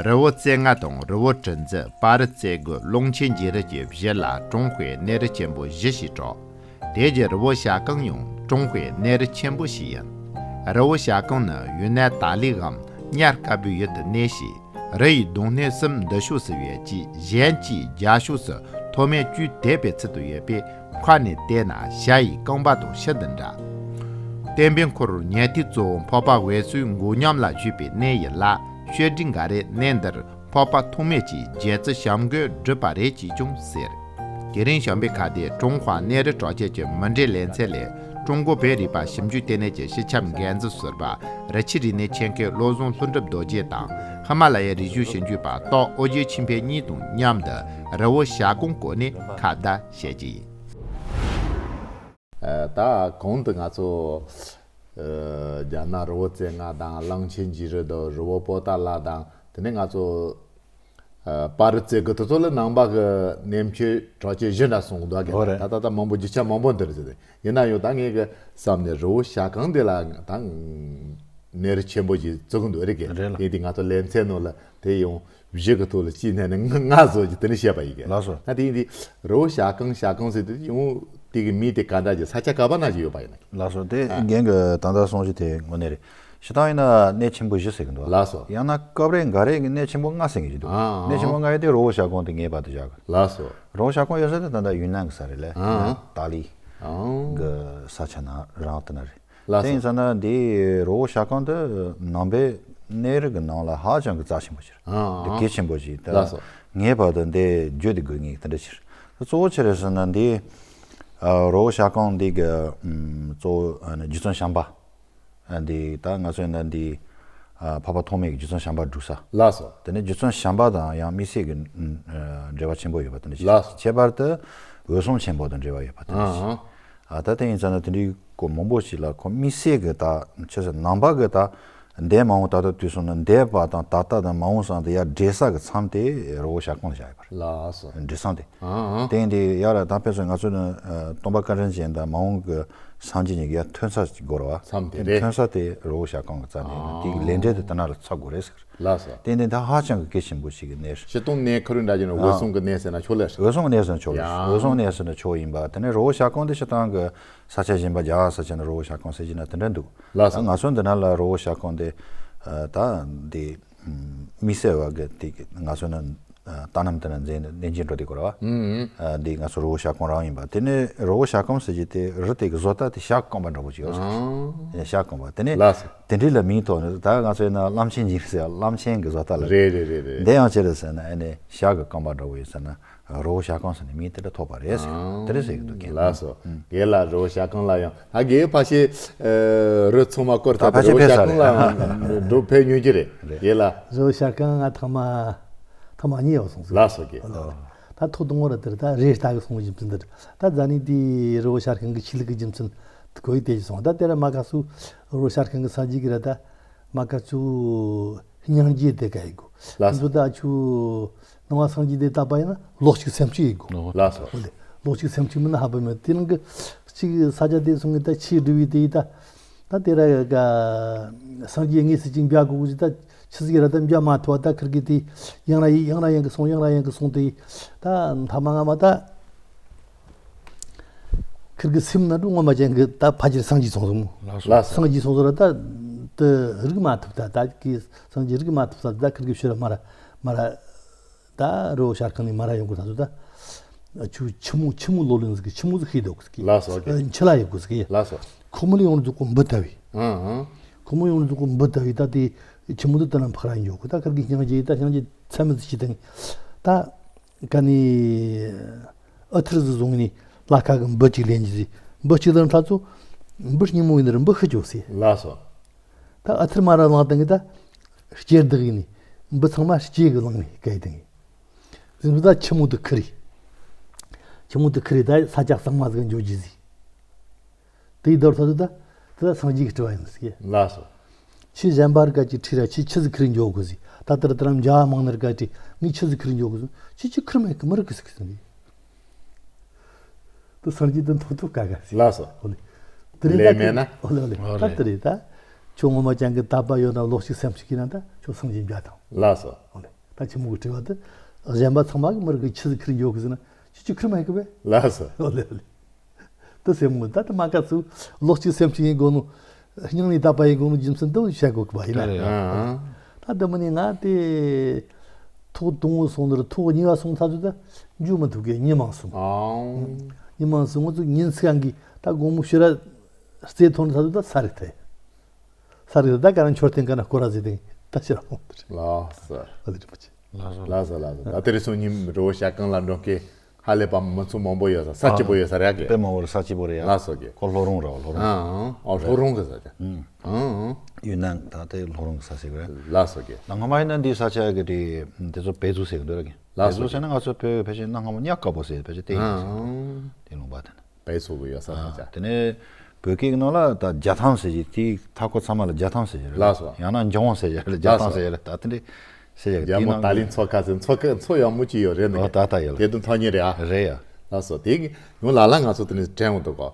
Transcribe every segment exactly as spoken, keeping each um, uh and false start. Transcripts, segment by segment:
རི་བོ་རྩེ་ལྔ་དང་རི་བོ་གྲུ་འཛི། སྤ་རི་རྩེ་དགུ། ཀློང་ཆེན་རྗེ་རི་གྱི་བཞི་ལ་ཀྲུང་ཧྭའི་གནས་རི་ཆེན་པོ་བཞི་ཞེས་གྲགས། དེ་རྗེས་རི་བོ་ཞ་ཀང་ཡང་ཀྲུང་ཧྭའི་གནས་རི་ཆེན་པོ་ཞིག་ཡིན། རི་བོ་ཞ་ཀང་ནི་ཡུན་ནན་ཏཱ་ལའི་འམ་གཉའ་དཀར་པོའི་ཡུལ་དུ་གནས་ཤིང་། རི་ཡི་གདོང་སྣེ་གསུམ་འདི་ཕྱོགས་སུ་ཡོད་ཅིང་གཞན་གྱིས་རྒྱ་ཕྱོགས་སུ་མཐོ་དམན་བཅུས་དེད་པའི་ཚུལ་དུ་ཡོད་པས། མཁའ་ནས་བལྟས་ན་ཞ་ཡི་རྐང་པ་དང་ཤིན་ཏུ་འདྲ། སྟོན་པའི་འཁོར་ཉན་ཐོས་གཙོ་བོ་འཕགས་པ་འོད་ཟེར་མགོ་མཉམ་ལ་བཞུགས་པའི་གནས་ཡིན་ལ། ཤོད་སྒྲིག་འགའ་རེས་གནས་འདིར་འཕགས་པ་ཐོགས་མེད་ཀྱིས་རྗེ་བཙུན་བྱམས་མགོན་བསྒྲུབས་པ་རེད་ཅེས་ཀྱང་ཟེར། དེ་རིང་བྱམས་པའི་ཁ་བརྡའི་ཀྲུང་ཧྭ་གནས་རི་གྲགས་ཅན་གྱི་མུ་འབྲེལ་ལེ་ཚན་ལས། ཀྲུང་གོ་བོད་རིག་པ་ཞིབ་འཇུག་ལྟེ་གནས་ཀྱི་སྤྱི་ཁྱབ་འགན་འཛིན་ཟུར་པ་རི་ཆུ་རིག་གནས་ཆེད་མཁས་བློ་བཟང་ལྷུན་གྲུབ་རྡོ་རྗེ་དང་། ཧི་མ་ལ་ཡའི་རིག་གཞུང་ཞིབ་འཇུག་པ་སྟག་ཨོ་རྒྱན་ཆོས་འཕེལ་གཉིས་དང་མཉམ་དུ་རི་བོ་ཞ་ཀང་སྐོར་ནས་ཁ་བརྡ་བྱེད་ཀྱི་ཡིན། ད་གོང་དུ་ང་ཚོ་རྒྱ་ནག་རི་བོ་རྩེ་ལྔ་དང་གླང་ཆེན་རྗེ་རི་དང་རི་བོ་པོ་ཏཱ་ལ་དང་། དེ་ནས་ང་ཚོ་ཨ། སྤ་རི་རྩེ་དགུ་དེ་ཚོ་ལ་ནང་པ་གི་གནས་མཆོད་གྲགས་ཅན་བཞི་འདྲ་གསུངས་འདུག་གི། ཨོ་རེད། ད་ད་ད་མང་པོ་རྒྱུ་ཆ་མང་པོ་འདིར་ཟེར་ཏེ། ཡིན་ན་ཡང་ད་ངས་གི་བསམ་ནས་རི་བོ་ཞ་ཀང་འདི་ལ་ད་གནས་རི་ཆེན་པོ་ཞིག་བརྩི་གི་འདུག་རེད་གི། རེད་ལ། དེ་དེ་ང་ཚོ་ལེ་ཚན་ནང་ལ་དེ་ཡང་བཞི་གི་ཐོག་ལ་གཅིག་ནས་ནི་ལྔ་བཟོ་རྒྱུ་དེ་ནི་བཤད་པ་ཡིན་གི། ལགས་སོ། ད་དེ་ཡིན་དེ་རི་བོ་ཞ་ཀང་ཞ་ཀང་ཟེར་དུས་ཡང་དེ་གི་མིང་དེ་ག་འདྲ་ཅིག་ས་ཆ་ག་པ་ན་ཅིག་ཡོད་པ་ཡིན་ན། ལགས་སོ། དེ་ཨ། རྒན་གྱི་ད་ལྟ་གསུང་གཞི་དེ་དངོས་གནས་རེད། སྤྱིར་བཏང་ཡིན་ན་གནས་ཆེན་པོ་བཞི་ཟེར་གྱི་འདུག་ལགས་སོ། ཡང་ན་སྐབས་རེ་འགའ་རེ་གི་གནས་ཆེན་པོ་ལྔ་ཟེར་གྱི་འདུག་ཨ། གནས་ཆེན་པོ་ལྔ་ཡོད་དེ་རི་བོ་ཞ་ཀང་དེ་ངེས་པར་དུ་བཞག་གི། ལགས་སོ། རི་བོ་ཞ་ཀང་ཡོད་ས་དེ་ད་ལྟ་ཡུན་ནན་གི་ས་རེད་ལ། ཨ། ཏཱ་ལི་ཨང་། གི་ས་ཆ་ན་རང་དེ་ན་རེད། ལགས་སོ། དེ་ཡིན་ཙང་ན་འདི་རི་བོ་ཞ་ཀང་དེ་ནང་པའི་གནས་རི་གི་ནང་ལ་ཧ་ཅང་གི་རྩ་ཆེན་པོ་ཅིག་རེད། ཨ། འདི་གལ་ཆེན་པོ་ཅིག་དེ་ལགས་སོ། ངེས་པར་དུ་འདི་བརྗོད་དེ་དགོས་ངེས་དེ་འདྲ་ཅིག་རེད། གཙོ་བོ་ཅི་རེད་ཟེར་ན་འདི་ཨ། རི་བོ་ཞ་ཀང་འདི་གི་ཨམ། གཙོ་བོ་ཨ་ནི་རྗེ་བཙུན་བྱམས་པ། ཨ། འདི་ད་ང་ཚོ་ཡིན་ན་འདི་ཨ། འཕགས་པ་ཐོགས་མེད་ཀྱི་རྗེ་བཙུན་བྱམས་པ་སྒྲུབ་ས། ལགས་སོ། དེ་ནས་རྗེ་བཙུན་བྱམས་པ་དང་ཡང་དམིགས་བསལ་གྱི་ཨ། འབྲེལ་བ་ཆེན་པོ་ཡོད་པ་དེ་འདྲ་ཅིག་ལགས་སོ། ཁྱད་པར་དུ་འོད་སྲུང་ཆེན་པོ་དང་འབྲེལ་བ་ཡོད་པ་དེ་འདྲ་ཅིག་ཨ། ཨ། ད་དེ་ཡིན་ཙང་ན་དེ་འདྲའི་སྐོར་མང་པོ་ཞིག་ལ་ཁོ་དམིགས་བསལ་གྱི་ད་ཆི་ཟེར་ནང་པ་གི་ད་འདས་མ་འོངས་ད་ལྟ་དུས་སོང་ན་འདས་པ་དང་ད་ལྟ་དང་མ་འོངས་སང་དེ་ཡར་འདྲེས་ས་གི་མཚམས་དེ་རི་བོ་ཞ་ཀང་ལ་བཞག་ཡོད་པ་རེད། ལགས་སོ། འདྲེས་མཚམས་དེ། ཨ། དེ་ཡིན་དུས་ཡར་ད་དཔེ་མཚོན་ང་ཚོ་ནི་ཨ། སྟོན་པ་བསྐལ་པ་གྲངས་ཅན་དང་མ་འོངས་ཀྱི་སངས་རྒྱས་གཉིས་ཀྱི་ཡར་ཐོན་ས་ཅིག་དགོས་རེད་བ། མཚམས་དེ་དེ་རེད། ཐོན་ས་དེ་རི་བོ་ཞ་ཀང་གི་རྩ་ནས་ཨ། དེ་གི་ལས་འབྲས་དེ་དེ་ན་ལ་ཚར་དགོས་རེད་ཟེར། ལགས་སོ། དེ་ནས་ད་ཧ་ཅང་གི་གལ་ཆེན་པོ་ཞིག་གི་གནས་རེད། སྤྱིར་བཏང་གནས་ཁ་རུ་འདྲ་ཅིག་ནི་ཨ། འོད་སྲུང་གི་གནས་ཟེར་ན་ཆོག་ལེ། འོད་སྲུང་གི་གནས་ཟེར་ན་ཆོག་ལེ། ཡ། འོད་སྲུང་གནས་ཟེར་ན་ཆོག་ཡིན་པ། དེ་ནས་རི་བོ་ཞ་ཀང་དེ་སྤྱིར་བཏང་གི་ས་ཆ་གཞན་པ་རྒྱ་གར་ས་ཆ་ནས་རི་བོ་ཞ་ཀང་ཟེར་གྱི་ན་དེ་འདྲ་འདུག་ལགས་སོ། ད་ང་ཚོ་འདི་ན་ལ་རི་བོ་ཞ་ཀང་དེ་ཨ། ད་འདི་ཨམ། དམིགས་བསལ་བ་གི་དེ་གི་ང་ཚོ་ནི་ཨ། རྟ་རྣམས་དེ་ན་འཛིན་གནས་ཀྱི་འགྲོ་དེ་གོ་ར་བ། ཨུམ། ཨ། འདི་ང་ཚོ་རི་བོ་ཞ་ཀང་རང་ཡིན་པ། དེ་ནས་རི་བོ་ཞ་ཀང་ཟེར་གྱི་དེ་རི་དེ་གི་བཟོ་ལྟ་དེ་ཞྭ་རྐང་པ་འདྲ་པོ་ཅིག་ཡོད་ཟེར། ཨང་། ཞྭ་རྐང་པ་དེ་ནས། ལགས་སོ། དེ་འདྲའི་ལ་མིང་ཐོགས་ནས་ད་ང་ཚོ་ཡིན་ན་གླང་ཆེན་ཅིག་ཟེར། གླང་ཆེན་གི་བཟོ་ལྟ་ལ་རེད། རེད་རེད་རེད་རེད། འདི་ཡང་ཅི་རེད་ཟེར་ན་ཨ་ནི་ཞྭ་གི་རྐང་པ་འདྲ་པོ་ཡོད་ཟེར་ན་རི་བོ་ཞ་ཀང་ཟེར་ནས་མིང་དེ་འདྲ་ཐོགས་པ་རེད་ཟེར། ཨང་། དེ་རེད་ཟེར་གི་འདུག་རྒན། ལགས་སོ། ཨུམ། རྒན་ལགས་རི་བོ་ཞ་ཀང་ལ་ཡང་ད་རྒན་ཕལ་ཆེར་ཨ། རི་ཚང་མ་སྐོར་ད་ཐུབ་པའི་ཕལ་ཆེར་རི་བོ་ཕེབས་ས་ཞ་ཀང་རེད། ལ་འགྲོ་ཕེབས་མྱོང་གི་རེད། རེད། རྒན་ལགས། རི་བོ་ཞ་ཀང་ང་ཐེངས་མ་ཐེངས་མ་གཉིས་ཡོད་སོང་ཟིག་ལགས་སོ་རྒན། ད་ཐོག་དང་པོ་ར་དེར་ད་རེས་ལྟ་གི་སོང་བའི་རྒྱུ་མཚན་དེར་ད་རྫ་ནི་དེའི་རི་བོ་ཞ་ཀང་གི་ཆོས་ལུགས་ཀྱི་རྒྱུ་མཚན་དེ་གོ་ཡི་དེ་ཞིག་སོང་། ད་དེ་ར་མ་ག་སུ་རི་བོ་ཞ་ཀང་གི་ས་རྒྱུ་གི་ར་ད་མ་ག་ཚོ་སྙིང་རྗེ་དེ་ག་ཡི་གོ། ལགས་སོ། ཚོ་ད་ཆུ་ནང་བ་སངས་རྒྱས་དེ་ལྟ་བ་ཡིན་ན་ལོག་ཅིག་སེམས་ཅིག་ཡི་གོ། ལགས་སོ། ལོག་ཅིག་སེམས་ཅིག་མིན་ན་ཧ་པ་མེད། དེ་རིང་གི་གཅིག་ས་ཆ་དེ་སོང་གི་ད་ཆོས་སྒྲུབ་བའི་དེ་ཡི་ད་ད་དེ་ར་ག་སངས་རྒྱས་དངོས་སུ་ཅིག་འབྱ་དགོས་གི་ད། ཆི་ཟིག་ར་ད་འཇའ་མ་ཐུབ་པ་ད་ཁིར་གི་དེ་ཡང་ན་ཡང་ན་ཡང་གི་སོང་། ཡང་ན་ཡང་གི་སོང་དེ་ད་མཐའ་མ་ང་མ་ད་ཁིར་གི་སེམས་ན་འགྲོ་ངོ་མ་ཅན་གི་ད་ཕ་ཆེར་སངས་རྒྱས་སོང་སོང་། ལགས་སོ། སངས་རྒྱས་སོང་སོང་ར་ད་དེ་རིག་མ་ཐུབ། ད་ད་གི་སངས་རྒྱས་རིག་མ་ཐུབ་ས་ད་ཁིར་གི་ཕྱིར་མ་ར་མ་ར་ད་རི་བོ་ཤར་ཁང་ནས་མ་ར་ཡོང་གི་ད་ཚོ་ད་ཆུ་ཆུ་མོ་ཆུ་མོ་ལོ་ལོན་ཟིག་གི་ཆུ་མོ་ཟིག་ཤེས་འདུག་གི། ལགས་སོ། ཨ། འཆི་ལ་ཡོད་གི་ཟིག་གི། ལགས་སོ། ཁོ་མོ་ལ་ཡོང་འདུག་གོ་འབུ་ལྟ་བུའི། ཨང་ཨང་། ཁོ་མོ་ཡོང་འདུག་གོ་འབུ་ལྟ་བུའི་ད་དེ་ཆུ་མོ་དུ་ད་ན་ཕག་ར་འཇོག་གི། ད་ཁར་གི་སྙིང་རྗེ་ད་སྙིང་རྗེ་ཚད་མེད་ཅིག་དང་ད་ག་ནི་ཨ་ཐུར་ཟིག་བཟུང་ནི་ལ་ཁ་གི་འབུ་གཅིག་ལེན་གྱི་ཟིག་འབུ་གཅིག་ལེན་ཚ་ཚོ་འབུ་སྙིང་མོ་ཡིན་ནི་ར་འབུ་ཤི་འཇོག་སི། ལགས་སོ། ད་ཨ་ཐུར་མ་ར་ལངས་དང་གི་ད་སྐྱེར་བདག་ཡིན་ནི་འབུ་ཚང་མ་སྐྱེ་གི་ལངས་ནི་ག་ཡི་དང་གི། ཟིན་ད་ཆུ་མོ་དུ་ཁི་རི། ཆུ་མོ་དུ་ཁི་རི་ད་ས་ཆ་གཙང་མ་ཟིག་འཇོག་གྱི་ཟིག་དེའི་རྡོར་ཐོ་དུ་ད་དེ་ད་སངས་རྒྱས་ཀྱི་སྤྲུལ་བ་ཡིན་ཟིག་ལགས་སོ། ཆི་གཞན་པར་ག་ཅི་ཁྲི་ར་ཆི་ཆི་ཟིག་ཁི་རི་འཇོག་གི་ཟིག་ད་ལྟར་དེ་རམ་འཇའ་མང་ནར་ག་ཅི་ངས་ཆི་ཟིག་ཁི་རི་འཇོག་གི་ཟིག་ཆི་ཆི་ཁིར་མེད་གི་མི་རིག་གི་ཟིག་ཟིག་དུ་སངས་རྒྱས་དུ་མཐོ་ཐུབ་ག་ག་ཟིག་ལགས་སོ། ཧོ་ལེ། དེ་རིང་ལས་ད་མེད་ན། ཧོ་ལེ་ཧོ་ལེ། ཧོ་ད་ལེ། དེ་རེད་ད། ཁྱོད་ངོ་མ་ཅན་གྱི་དད་པ་ཡོད་ན་ལོག་ཅིག་སེམས་ཅིག་ཡིན་ན་ད་ཁྱོད་སངས་རྒྱས་འཇལ་དང་། ལགས་སོ། ཨོ་ལེ། ད་ཆི་མོ་གི་དྲི་བ་དེ་གཞན་པ་ཚང་མ་གི་མི་རིགས་ཀྱི་ཆི་ཟིག་ཁུར་འགྱོ་གི་ཟེར་ན་ཁྱོད་ཅིག་ཁུར་མ་ཡིན་གི་བས། ལགས་སོ། ཨོ་ལེ་ཨོ་ལེ། དེ་སེམས་ངོ་ད་དེ་མ་ཀ་ཚུ་ལོག་ཅིག་སེམས་ཅིག་ཡིན་དགོ་ནོ། སྙིང་ནས་དད་པ་ཡིན་དགོ་ནོ་རྒྱུ་མཚན་དེ་བཤད་དགོ་གི་བ་ཡིན་ན། ཨ་ཨ། ད་དེ་མིན་ནས་ང་དེ་ཐོག་དང་པོ་སོང་ནི་རེད། ཐོག་གཉིས་པ་སོང་ཚར་དུས་ད་འཇུ་མི་ཐུབ་གི་མྱི་མང་སོང་། ཨང་། མྱི་མང་སོང་ངོ་ཚོ་ཉིན་ཚིག་ཨང་གི་ད་དགོང་མོ་ཕྱི་ར་རྩེ་ཐོན་ཚར་དུས་ད་ས་རིག་ཐལ། ས་རིག་ད་ག་རང་མཆོད་རྟེན་ག་ན་སྐོར་ར་ཟེར་ཏེ་ད་ཕྱིར་འོང་དེ་རེད། ལགས་སོ། ཨ་ལེ་རིན་པོ་ཆེ། ལགས་སོ། ལགས་སོ་ལགས་སོ། ད་དེ་རིང་སང་ཉིན་རི་བོ་ཞྭ་སྒང་ལ་འགྲོ་མཁན་ཧ་ལས་པ་མི་ཚོ་མང་པོ་ཡོད་ས། ས་སྐྱིད་པོ་ཡོད་ས་རེད་གི། དཔེ་མང་པོ་རེད། ས་སྐྱིད་པོ་རེད་ཡ། ལགས་སོ་གི། ཁོ་ལྷོ་རོང་ར་བ། ལྷོ་རོང་། ཨང་ཨང་། ཨོ་ལྷོ་རོང་གི་ས་ཆ། ཨང་ཨང་། ཡུན་ནན་ད་དེ་ལྷོ་རོང་གི་ས་ཆ་རེད། ལགས་སོ་གི། ད་སྔོན་མ་ཡིན་ན་འདི་ས་ཆ་གི་དེ་འདི་ཚོ་བལ་ཚུགས་ཟེར་གི་འདུག་ར་གི། ལགས་སོ་བལ་ཚུགས་ཟེར་ན་ང་ཚོ་བོད་ཕལ་ཆེར་གནའ་སྔ་མོ་གཉའ་དཀར་པོ་ཟེར་ཕལ་ཆེར་དེ་ཡིན་ཨང་ཨང་། དེ་ལུང་པ་དེ་ན། བལ་ཚུགས་གི་ཡོད་ས་ཨ་ས་ཆ། དེ་ནས་བོད་སྐད་ཀྱི་ནང་ལ་ད་རྒྱ་ཐང་ཟེར་གྱི་དེའི་མཐའ་འཁོར་ཚང་མ་ལ་རྒྱ་ཐང་ཟེར་གྱི་རེད། ལགས་སོ། ཡང་ན་འཇང་ཟེར་གྱི་རེད། རྒྱ་ལགས་ཐང་སོ། ཟེར་གྱི་རེད། ད་དེ་འདྲའི་ཟེར་གྱི་རྒྱ་མོ་ད་ལིང་མཚོ་ཁ་ཟེར། མཚོ་ཁ་མཚོ་ཡང་མོ་ཅིག་ཡོད་རེད་འདུག་ཨོ་ད་ད་ཡོད་ལ། དེ་དུ་ཐག་ཉེ་རེད་ཨ། རེད་ཡ། ལགས་སོ། དེ་གི་ཡང་ལ་ལ་ང་ཚོ་དེ་ནས་དྲན་འོང་འདུག་གོ།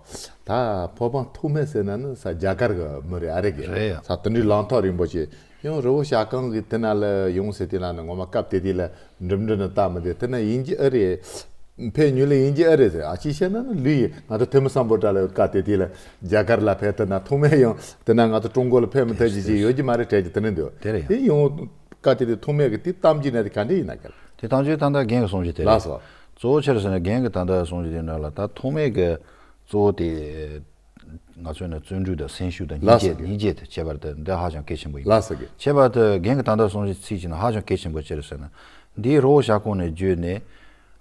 ད་ཕོ་བྲང་ཐོགས་མེད་ཟེར་ན་ནི་ས་རྒྱ་གར་གི་མི་རེད་ཨ། རེད་གི། རེད་ཡ། ས་དེ་འདྲའི་ལམ་ཐག་རིང་པོ་ཅིག་ཡང་རི་བོ་ཞྭ་སྒང་གི་དེ་ན་ལ་ཡོང་ཟེར་དེ་ན་ནི་ངོ་མ་སྐབས་དེ་དུས་ལ་འགྲིམ་འགྲུལ་ནི་སྟབས་མི་བདེ། དེ་ན་ཡིན་གྱི་ཨེ་རེད། ཕེབས་མྱོང་ལ་ཡིན་གྱི་ཨེ་རེད་ཟེར། ཨ་ཅི་བཤད་ན་ནི་ལུས་ཡིན། ང་ཚོ་ཐོན་མི་སམ་བྷོ་ཊ་ལ་སྐབས་དེ་དུས་ལ་རྒྱ་གར་ལ་ཕེབས་དེ་ན་ཐོགས་མེད་ཡང་དེ་ན་ང་ཚོ་ཀྲུང་གོ་ལ་ཕེབས་མི་ཐུབ་ཀྱི་ཅིག་ཡོད་ཀྱི་མ་རེད་དྲན་གྱི་དེ་ནི་འདུག་དེ་རེད་ཡ། དེ་ཡང་སྐབས་དེ་དུས་ཐོགས་མེད་ཀྱི་དེ་གཏམ་རྒྱུད་ན་དེ་ག་འདྲ་ཡིན་ན་གལ། དེ་གཏམ་རྒྱུད་ད་ལྟ་རྒན་གྱིས་གསུང་རྒྱུ་དེ་རེད། ལགས་སོ། གཙོ་བོ་ཆི་རེད་ཟེར་ན་རྒན་གྱིས་ད་ལྟ་གསུང་རྒྱུ་དེ་ན་ལ་ད་ཐོགས་མེད་ཀྱི་གཙོ་བོ་དེ། ང་ཚོས་ནི་བརྩོན་འགྲུས་དང་སེམས་ཤུགས་དང་སྙིང་རྗེ། ལགས་སོ། སྙིང་རྗེ་དེ་ཁྱད་པར་དུ་འདི་ཧ་ཅང་གལ་ཆེན་པོ་ཡིན། ལགས་སོ་གི། ཁྱད་པར་དུ་རྒན་གྱིས་ད་ལྟ་གསུང་གཞི་ཚིག་གཅིག་ནི་ཧ་ཅང་གལ་ཆེན་པོ་ཅི་རེད་ཟེར་ན། འདིའི་རི་བོ་ཞྭ་སྒང་ནས་བརྗོད་ནས།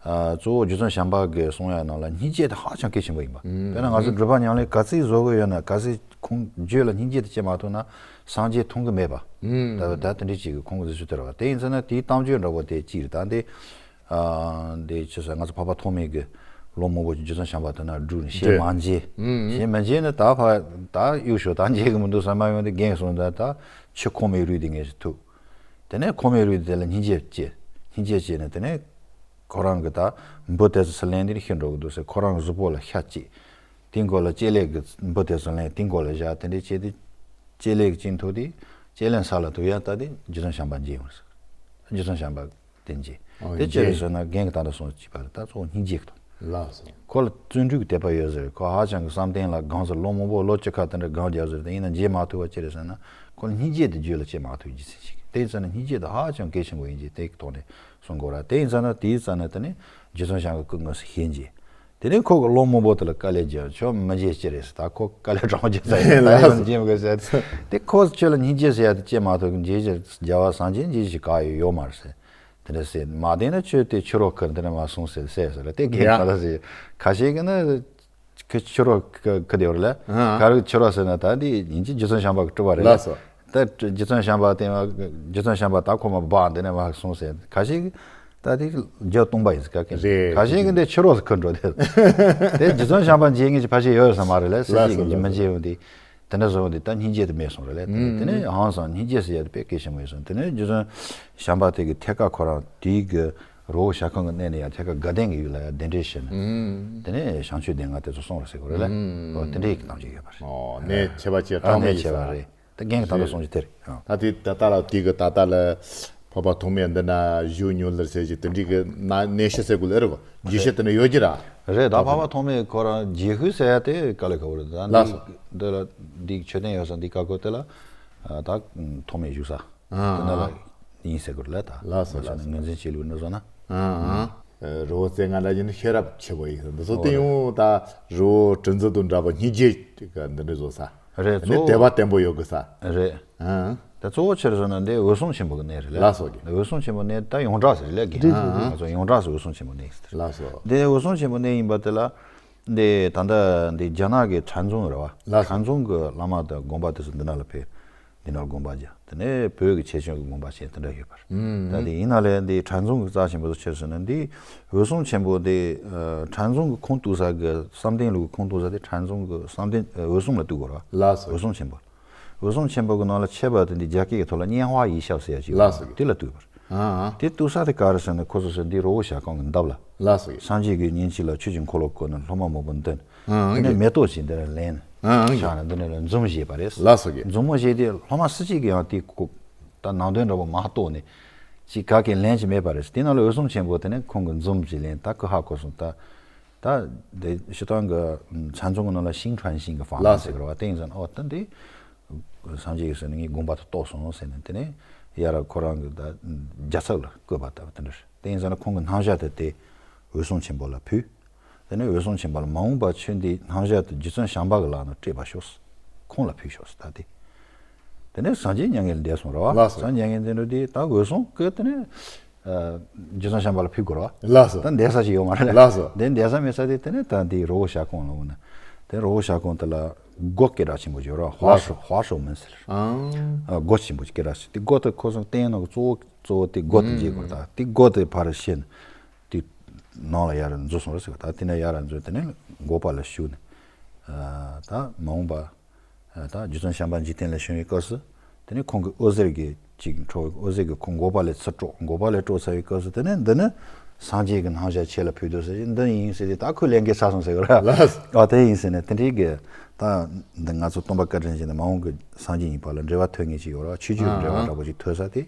ཨ། གཙོ་བོ་རྗེ་བཙུན་བྱམས་པ་གིས་གསུང་ཡ་ནང་ལ་སྙིང་རྗེ་དེ་ཧ་ཅང་གལ་ཆེན་པོ་ཡིན་པ། ཨུམ། དཔེར་ན་ང་ཚོ་སྒྲུབ་པ་ཉམས་ལེན་ག་ཚོད་བཟོ་གི་ཡོད་ན། ག་ཚོད་ཁོང་རྒྱུད་ལ་སྙིང་རྗེ་དེ་སྐྱེ་མ་ཐུབ་ན་སངས་རྒྱས་མཐོང་གི་མེད་པ། ཨུམ། ད་ད་དེ་འདྲ་ཅིག་གི་ཁོང་གི་ཟེར་ཚུལ་དེ་རེད་བ། དེ་ཡིན་ཙང་ན་དེའི་གཏམ་རྒྱུད་འདྲ་པོ་དེ་གཅིག་རེད། ད་འདི། ཨ། འདི་ཅི་ཟེར། ང་ཚོ་འཕགས་པ་ཐོགས་མེད་ཀྱིས་ལོ་མང་པོ་ཅིག་རྗེ་བཙུན་བྱམས་པ་དེ་ན་བསྒྲུབས་ནས་ཞེ་མ་མཇལ། ཨུམ། ཞེ་མ་མཇལ་ནས་ད་ཕར་ད་གཡུག་ཞོག་ད་མཇལ་གི་མི་འདུག་བསམ་པ་ཡོང་དུས་རྒན་གསུངས། ད་ད་ཆུ་ཁོག་མའི་རུས་དེ་ངས་ཤིག་ཐུག་དེ་ནས་ཁོག་མའི་རུས་དེ་ལ་སྙིང་རྗེ་སྐྱེས། སྙིང་རྗེ་སྐྱེས་ནས་དེ་ནས་ཁོ་རང་གི་ད་འབུ་དེ་ཚོ་ལེན་དེ་ནས་ཤི་འགྲོ་གི་འདུག་ཟེར། ཁོ་རང་གི་གཟུགས་པོ་ལ་ཤ་བཅད། དེའི་མགོ་ལ་ལྕེ་ལེབ་གི་འབུ་དེ་ཚོ་ལེན། དེའི་མགོ་ལ་བཞག་དེ་འདྲས་བྱས་ཏེ་ལྕེ་ལེབ་གི་གཅིག་ཐུག་དེ་ལྕེ་ལེབ་ས་ལ་ཐུག་ཡ། ད་དེ་རྗེ་བཙུན་བྱམས་པ་མཇལ་ཡོང་ཟེར། རྗེ་བཙུན་བྱམས་པ་དེ་མཇལ། ཨོ། དེ་ཅི་རེད་མཇལ་ཟེར་ན་རྒན་གྱིས་ད་ལྟ་གསུངས་ཅིག་པ་རེད། ད་གཙོ་བོ་སྙིང་རྗེ་གི་དོན། ལགས་སོ། ཁོ་ལ་བརྩོན་འགྲུས་ཀྱི་དད་པ་ཡོད་ཟེར། ཁོ་ཧ་ཅང་གི་བསམ་གཏན་ལ་སྒང་ཟེར། ལོ་མང་པོ་ལོ་བཅུ་ཁ་དེ་འདྲ་སྒང་རྒྱབ་ཟེར། དེ་ཡིན་ན་མཇལ་མ་ཐུབ་པ་ཅི་རེད་ཟེར་ན་ཁོ་ལ་སྙིང་རྗེ་དེ་རྒྱུད་ལ་སྐྱེ་མ་ཐུབ་རྒྱུ་མཚན་ཞིག་དེ་ཡིན་ཙང་ན་སྙིང་རྗེ་དེ་ཧ་ཅང་གལ་ཆེན་པོ་ཡིན་གྱི་དེ་གི་ཐོག་ནས་གསུང་དགོས་ར། དེ་ཡིན་ཙང་ན་དེའི་རྩ་ནས་དེ་ནས་རྗེ་བཙུན་བྱམས་པ་གི་སྐུ་དངོས་སུ་ཞལ་མཇལ། དེ་ནས་ཁོ་གི་ལོ་མང་པོ་དེ་ལ་དཀའ་ལས་བརྒྱབ། ཁྱོད་མི་མཇལ་ཅི་རེད་ཟེར། ད་ཁོ་དཀའ་ལས་དྲང་པོ་བརྒྱབ་ས་ཡིན། ད་ཡང་མཇལ་མི་དགོས་ཟེར། དེ་ཁོ་ཁྱོད་ལ་སྙིང་རྗེ་ཟེར་ཡ་དེ་སྐྱེ་མ་ཐུབ། མཇལ་རྒྱལ་བ་སངས་རྒྱས་མཇལ་ཞིག་ག་ཡོད་ཡོད་མ་རེད་ཟེར། དེ་འདྲ་ཟེར། མ་བདེན་ན་ཁྱོད་དེ་ཕྱི་རོལ་ཁུར་འདི་ནས་མར་སོང་ཟེར་ཟེར་ཟེར། དེ་རྒན་ཡ། ག་ལ་ཟེར། ཁ་ཤས་ཀྱིས་ནི་ཁྱོད་ཕྱི་རོལ་ཁུར་དེ་བར་ལ། ཨ། ག་རེ་ཕྱི་རོལ་ཟེར་ན་ད་འདི་ཡིན་གྱི་རྗེ་བཙུན་བྱམས་པ་གི་སྤྲུལ་པ་རེད། ལགས་སོ། ད་རྗེ་བཙུན་བྱམས་པ་དེ་རྗེ་བཙུན་བྱམས་པ་ད་ཁོ་མ་སྦག་འདི་ནས་མར་སོང་ཟེར། ཁ་ཤས་ཀྱིས་ད་དེ་རྒྱབ་སྟོང་པ་ཡིན་ཟེར། ག་གི་རེད། ཁ་ཤས་ཀྱིས་འདི་ཕྱི་རོལ་ཁུར་འགྲོ་དེ། དེ་རྗེ་བཙུན་བྱམས་པ་མཇལ་མཁན་གྱི་ཕལ་ཆེར་ཡོད་ས་མ་རེད་ལ། སྲིད་ལགས་སོ་ཞིག་གི་ལགས་མི་སོ། མཇལ་ཡོང་དེ། དེ་འདྲ་བཟོ་འདི་ད་སྙིང་རྗེ་དེ་མེད་སོང་རེད་ལ། དེ་ནས་ཨུམ། ཧང་སང་སྙིང་རྗེ་ཟེར་ཡ་དེ་དཔེ་གལ་ཆེན་པོ་ཡིན་སོང་། དེ་ནས་རྗེ་བཙུན་བྱམས་པ་དེ་གི་ཐད་ཀ་ཁོ་རང་དེའི་གི་རི་བོ་ཞྭ་སྒང་གི་གནས་ནས་ཡ་ཐད་ཀ་དགའ་ལྡན་གྱི་ཡུལ་ལ་ཡ་གདན་འདྲེན་ཞུས་ནས། ཨུམ། དེ་ནས་བྱང་ཆུབ་གདན་ལྔ་དེ་ཚོ་སོང་རེད་ཟེར་གོ་རེད་ལ། ཨུམ། འོ་དེ་འདྲའི་གི་གཏམ་ཅིག་ཡོད་པ་རེད། ཨོ་གནས་ཆེ་བ་ཅིག་ཨ་གྲངས་མེད་གནས་ཡིན་ཆེ་བ་ས། རེད། ད་རྒན་གྱིས་ད་ལྟ་གསུངས་ཀྱི་དེ་རེད། ཨ། ད་དེ་ད་ལྟ་ལ་དེ་གི་ད་ལྟ་ལ་འཕགས་པ་ཐོགས་མེད་འདི་ན་བཞུགས་མྱོང་ལེར་ཟེར་གྱི་དེ་འདྲའི་གི་ན་གནས་ཤིག་ཟེར་དགོས་ལེ་རེད་བ། རྗེས་ཤུལ་དེ་ནས་ཡོད་ཀྱི་ར། རེད། ད་འཕགས་པ་ཐོགས་མེད་ཁོ་རང་རྗེས་ཤུལ་ཟེར་ཡ་དེ་དཀའ་ལས་ཁག་པོ་རེད། ད་ལགས་འདི་སོ། འདི་ལ་འདི་མཆོད་རྟེན་ཡོད་ས་འདི་ཀ་ཀོ་དེ་ལ་ད་ཐོགས་མེད་བཞུགས་ས། ཨ། དེ་ན་ལ་ཡིན་ཟེར་དགོས་ལེ་ད། ལགས་སོ་ལགས་སོ། ངོས་འཛིན་བྱེད་ལུགས་ནི་བཟོ་ན། ཨ་ཨ། རི་བོ་རྩེ་ལྔ་ལ་ཡིན་ན་ཤེས་རབ་ཆེ་བོ་ཡིན་འདི་ཚོ་དེ་ཡང་ད་རི་བོ་གྲུ་འཛིན་དང་འདྲ་བོ་སྙིང་རྗེ་གི་འདི་འདྲ་བཟོ་ས། རེད། ནི་གཙོ་བོ་དད་པ་བརྟན་པོ་ཡོད་དགོས་ས། རེད། ཨ། ད་གཙོ་བོ་ཆེར་བཟོ་ན་འདི་འོད་སྲུང་ཆེན་པོ་གི་གནས་རེད་ལ། ལགས་སོ་གི། འོད་སྲུང་ཆེན་པོ་གནས་ད་ཡོངས་གྲགས་ཟེར་ལ་གི། ཨ་ཨ། ང་ཚོ་ཡོངས་གྲགས་སུ་འོད་སྲུང་ཆེན་པོ་གནས་ཟེར། ལགས་སོ། འདི་འོད་སྲུང་ཆེན་པོ་གནས་ཡིན་པ་དེ་ལ། འདི་ད་ལྟ་འདི་རྒྱ་ནག་གི་ཁྲ་རྫོང་རེད་བ། ལགས་སོ། ཁྲ་རྫོང་གི་བླ་མ་དང་དགོན་པ་དེ་ཚོ་འདི་ན་ལ་ཕེབས། འདི་ན་དགོན་པ་རྒྱག་དེ་ནས་བོད་ཀྱི་ཆེ་ཆུང་གི་དགོན་པ་ཆེ་དེ་འདྲ་ཡོད་པ་རེད། ཨུམ། ད་དེ་ཡིན་ན་ལས་འདི་ཁྲ་རྫོང་གི་རྩ་ཆེན་པོ་ཚོ་ཆེར་སོང་ན་འདི་འོད་སྲུང་ཆེན་པོ་འདི་ཁྲ་རྫོང་གི་ཁུངས་གཏུགས་ས་གི་བསམ་གཏན་ལུགས་ཀྱི་ཁུངས་གཏུགས་ས་དེ་ཁྲ་རྫོང་གི་བསམ་གཏན་འོད་སྲུང་ལ་གཏུགས་དགོས་རེད་བ། ལགས་སོ། འོད་སྲུང་ཆེན་པོ། འོད་སྲུང་ཆེན་པོ་གི་ནང་ལ་ཆེ་བ་དེ་འདི་རྒྱ་སྐད་ཀྱི་ཐོག་ལ་སྙན་དཔལ་ཡེ་ཤེས་ཟེར་ཡ་ཅིག་ཡོད། ལགས་སོ། དེ་ལ་གཏུགས་པ་རེད། ཨ་ཨ། དེ་གཏུགས་ས་དེ་ག་རེ་ཟེར་ན་ཁོ་ཚོ་ཟེར་འདི་རི་བོ་ཞྭ་སྒང་གི་འདབས་ལ། ལགས་སོ། སངས་རྒྱས་ཀྱི་ཉིན་གཅིག་ལ་ཆོས་ཀྱི་འཁོར་ལོ་བསྐོར་ནས་སློབ་མ་མང་པོ་འདོན། ཨ་ཨ། དེ་ནས་མེ་ཏོག་ཅིག་འདི་ལ་ལེན། ཨང་། ཤག་ནས་འདི་ནས་ལ་འཛུམ་བཞེས་པ་རེད། ལགས་སོ་གི། འཛུམ་མོ་བཞེས་དུས་སློབ་མ་སུ་གཅིག་གིས་ཡང་དེ་གོ། ད་ནང་དོན་འདྲ་པོ་མ་རྟོགས་ནས་ཅིག་ག་གེ་ལན་ཅིག་མེད་པ་རེད། དེ་ནང་ལ་འོད་སྲུང་ཆེན་པོ་དེ་ནས་ཁོང་གི་འཛུམ་ཅིག་ལེན། ད་ཁོ་ཧ་གོ་སོང་། ད་ད་དེ་ཤི་ཏང་གི་མཚན་ཚོང་གི་ནང་ལ་ཤིང་ཁྲོན་ཤིང་གི་ཧྥང་ལགས་ཟེར་གི་རེད་པ། དེ་ཡིན་ཙང་ཨོ་ད་འདི་སངས་རྒྱས་ཀྱི་ཟེར་ནས་ངའི་དགོངས་པ་དེ་རྟོགས་སོང་ཟེར་ནས་དེ་ནས་ཡར་ཁོ་རང་གི་ད་རྒྱལ་ཚབ་ལ་བསྐོས་པ་ལྟ་བུ་དེ་འདྲ་རེད། དེ་ཡིན་ཙང་ཁོང་གི་སྣང་ཞགས་དེ་དེ་འོད་སྲུང་ཆེན་པོ་ལ་ཕུལ། དེ་ནས་འོད་སྲུང་ཆེན་པོ་ལ་མ་འོངས་པ་ཁྱོད་འདིའི་སྣང་ཞགས་དེ་རྗེ་བཙུན་བྱམས་པ་གི་ལག་ནས་སྤྲད་པར་ཤོག། ཁོང་ལ་ཕུལ་ཤོག་ཟེར། ད་དེ། དེ་ནས་སངས་རྒྱས་མྱ་ངན་ལས་འདས་སོང་རེད་པ། ལགས་སོ། སངས་རྒྱས་མྱ་ངན་ལས་འདས་འགྲོ་དུས་ད་འོད་སྲུང་གིས་དེ་ནས་ཨ་རྗེ་བཙུན་བྱམས་པ་ལ་ཕུལ་དགོས་རེད་པ། ལགས་སོ། ད་འདས་ས་ཞིག་ཡོད་མ་རེད། ལགས་སོ། དེ་འདས་ས་མེད་ས་དེ་དེ་ནས་ད་འདི་རི་བོ་བྱ་རྐང་ལ་འོང་ན། དེ་རི་བོ་བྱ་རྐང་དེ་ལ་སྒོ་སྐད་གྲགས་ཆེན་པོ་ཡོད་རེད་པ། ལགས་སོ། ཧྭ་ཧྲོ་ཧྭ་ཧྲོ་མིན་ཟེར། ཨང་། ཨ་སྒོ་ཆེན་པོ་སྐད་གྲགས་ཆེ། དེ་སྒོ་དེ་ཁོ་ཚོ་བསྟན་ནོ་གཙོ་བོ་གཙོ་བོ་དེ་སྒོ་དེ་མཇལ་དགོས། ད་དེ་སྒོ་དེ་ཕར་ཕྱིན། དེ་ནང་ལ་ཡར་འཛུལ་སོང་རེད་ཟེར་བ། ད་དེ་ནས་ཡར་འཛུལ། དེ་ནས་འགོག་པ་ལ་ཞུགས་ནས་ཨ་ད་མ་འོངས་པ་ཨ་ད་རྗེ་བཙུན་བྱམས་པ་འཇིག་རྟེན་ལ་བྱོན་པའི་སྐབས་སུ། དེ་ནས་ཁོང་གི་འོད་ཟེར་གྱི་ཅིག་འཕྲོ། འོད་ཟེར་གྱིས་ཁོང་འགོག་པ་ལས་ཚུར་དཀྲོགས། འགོག་པ་ལས་དཀྲོགས་ཚར་བའི་སྐབས་སུ་དེ་ནས་འདི་ནི་སངས་རྒྱས་ཀྱི་སྣང་ཞགས་ཁྱེད་ལ་ཕུལ་འདུག་ཟེར་གྱི་འདི་ཡིན་ཟེར་ཏེ། ད་ཁོས་ལས་འགན་ཚར་སོང་ཟེར་གི་རེད། ལགས། ཨ་དེ་ཡིན་ཟེར་ནས་དེ་འདྲའི་གི་ད་འདི་ང་ཚོ་སྟོན་པ་བཀའ་དྲིན་ཅན་དང་མ་འོངས་ཀྱི་སངས་རྒྱས་གཉིས་བར་ལ་འབྲེལ་བ་ཐོན་མཁན་ཅིག་ཡོད་རེད་པ། ཆོས་བརྒྱུད་ཀྱི་འབྲེལ་བ་འདྲ་པོ་ཅིག་ཐོན་ས་དེ།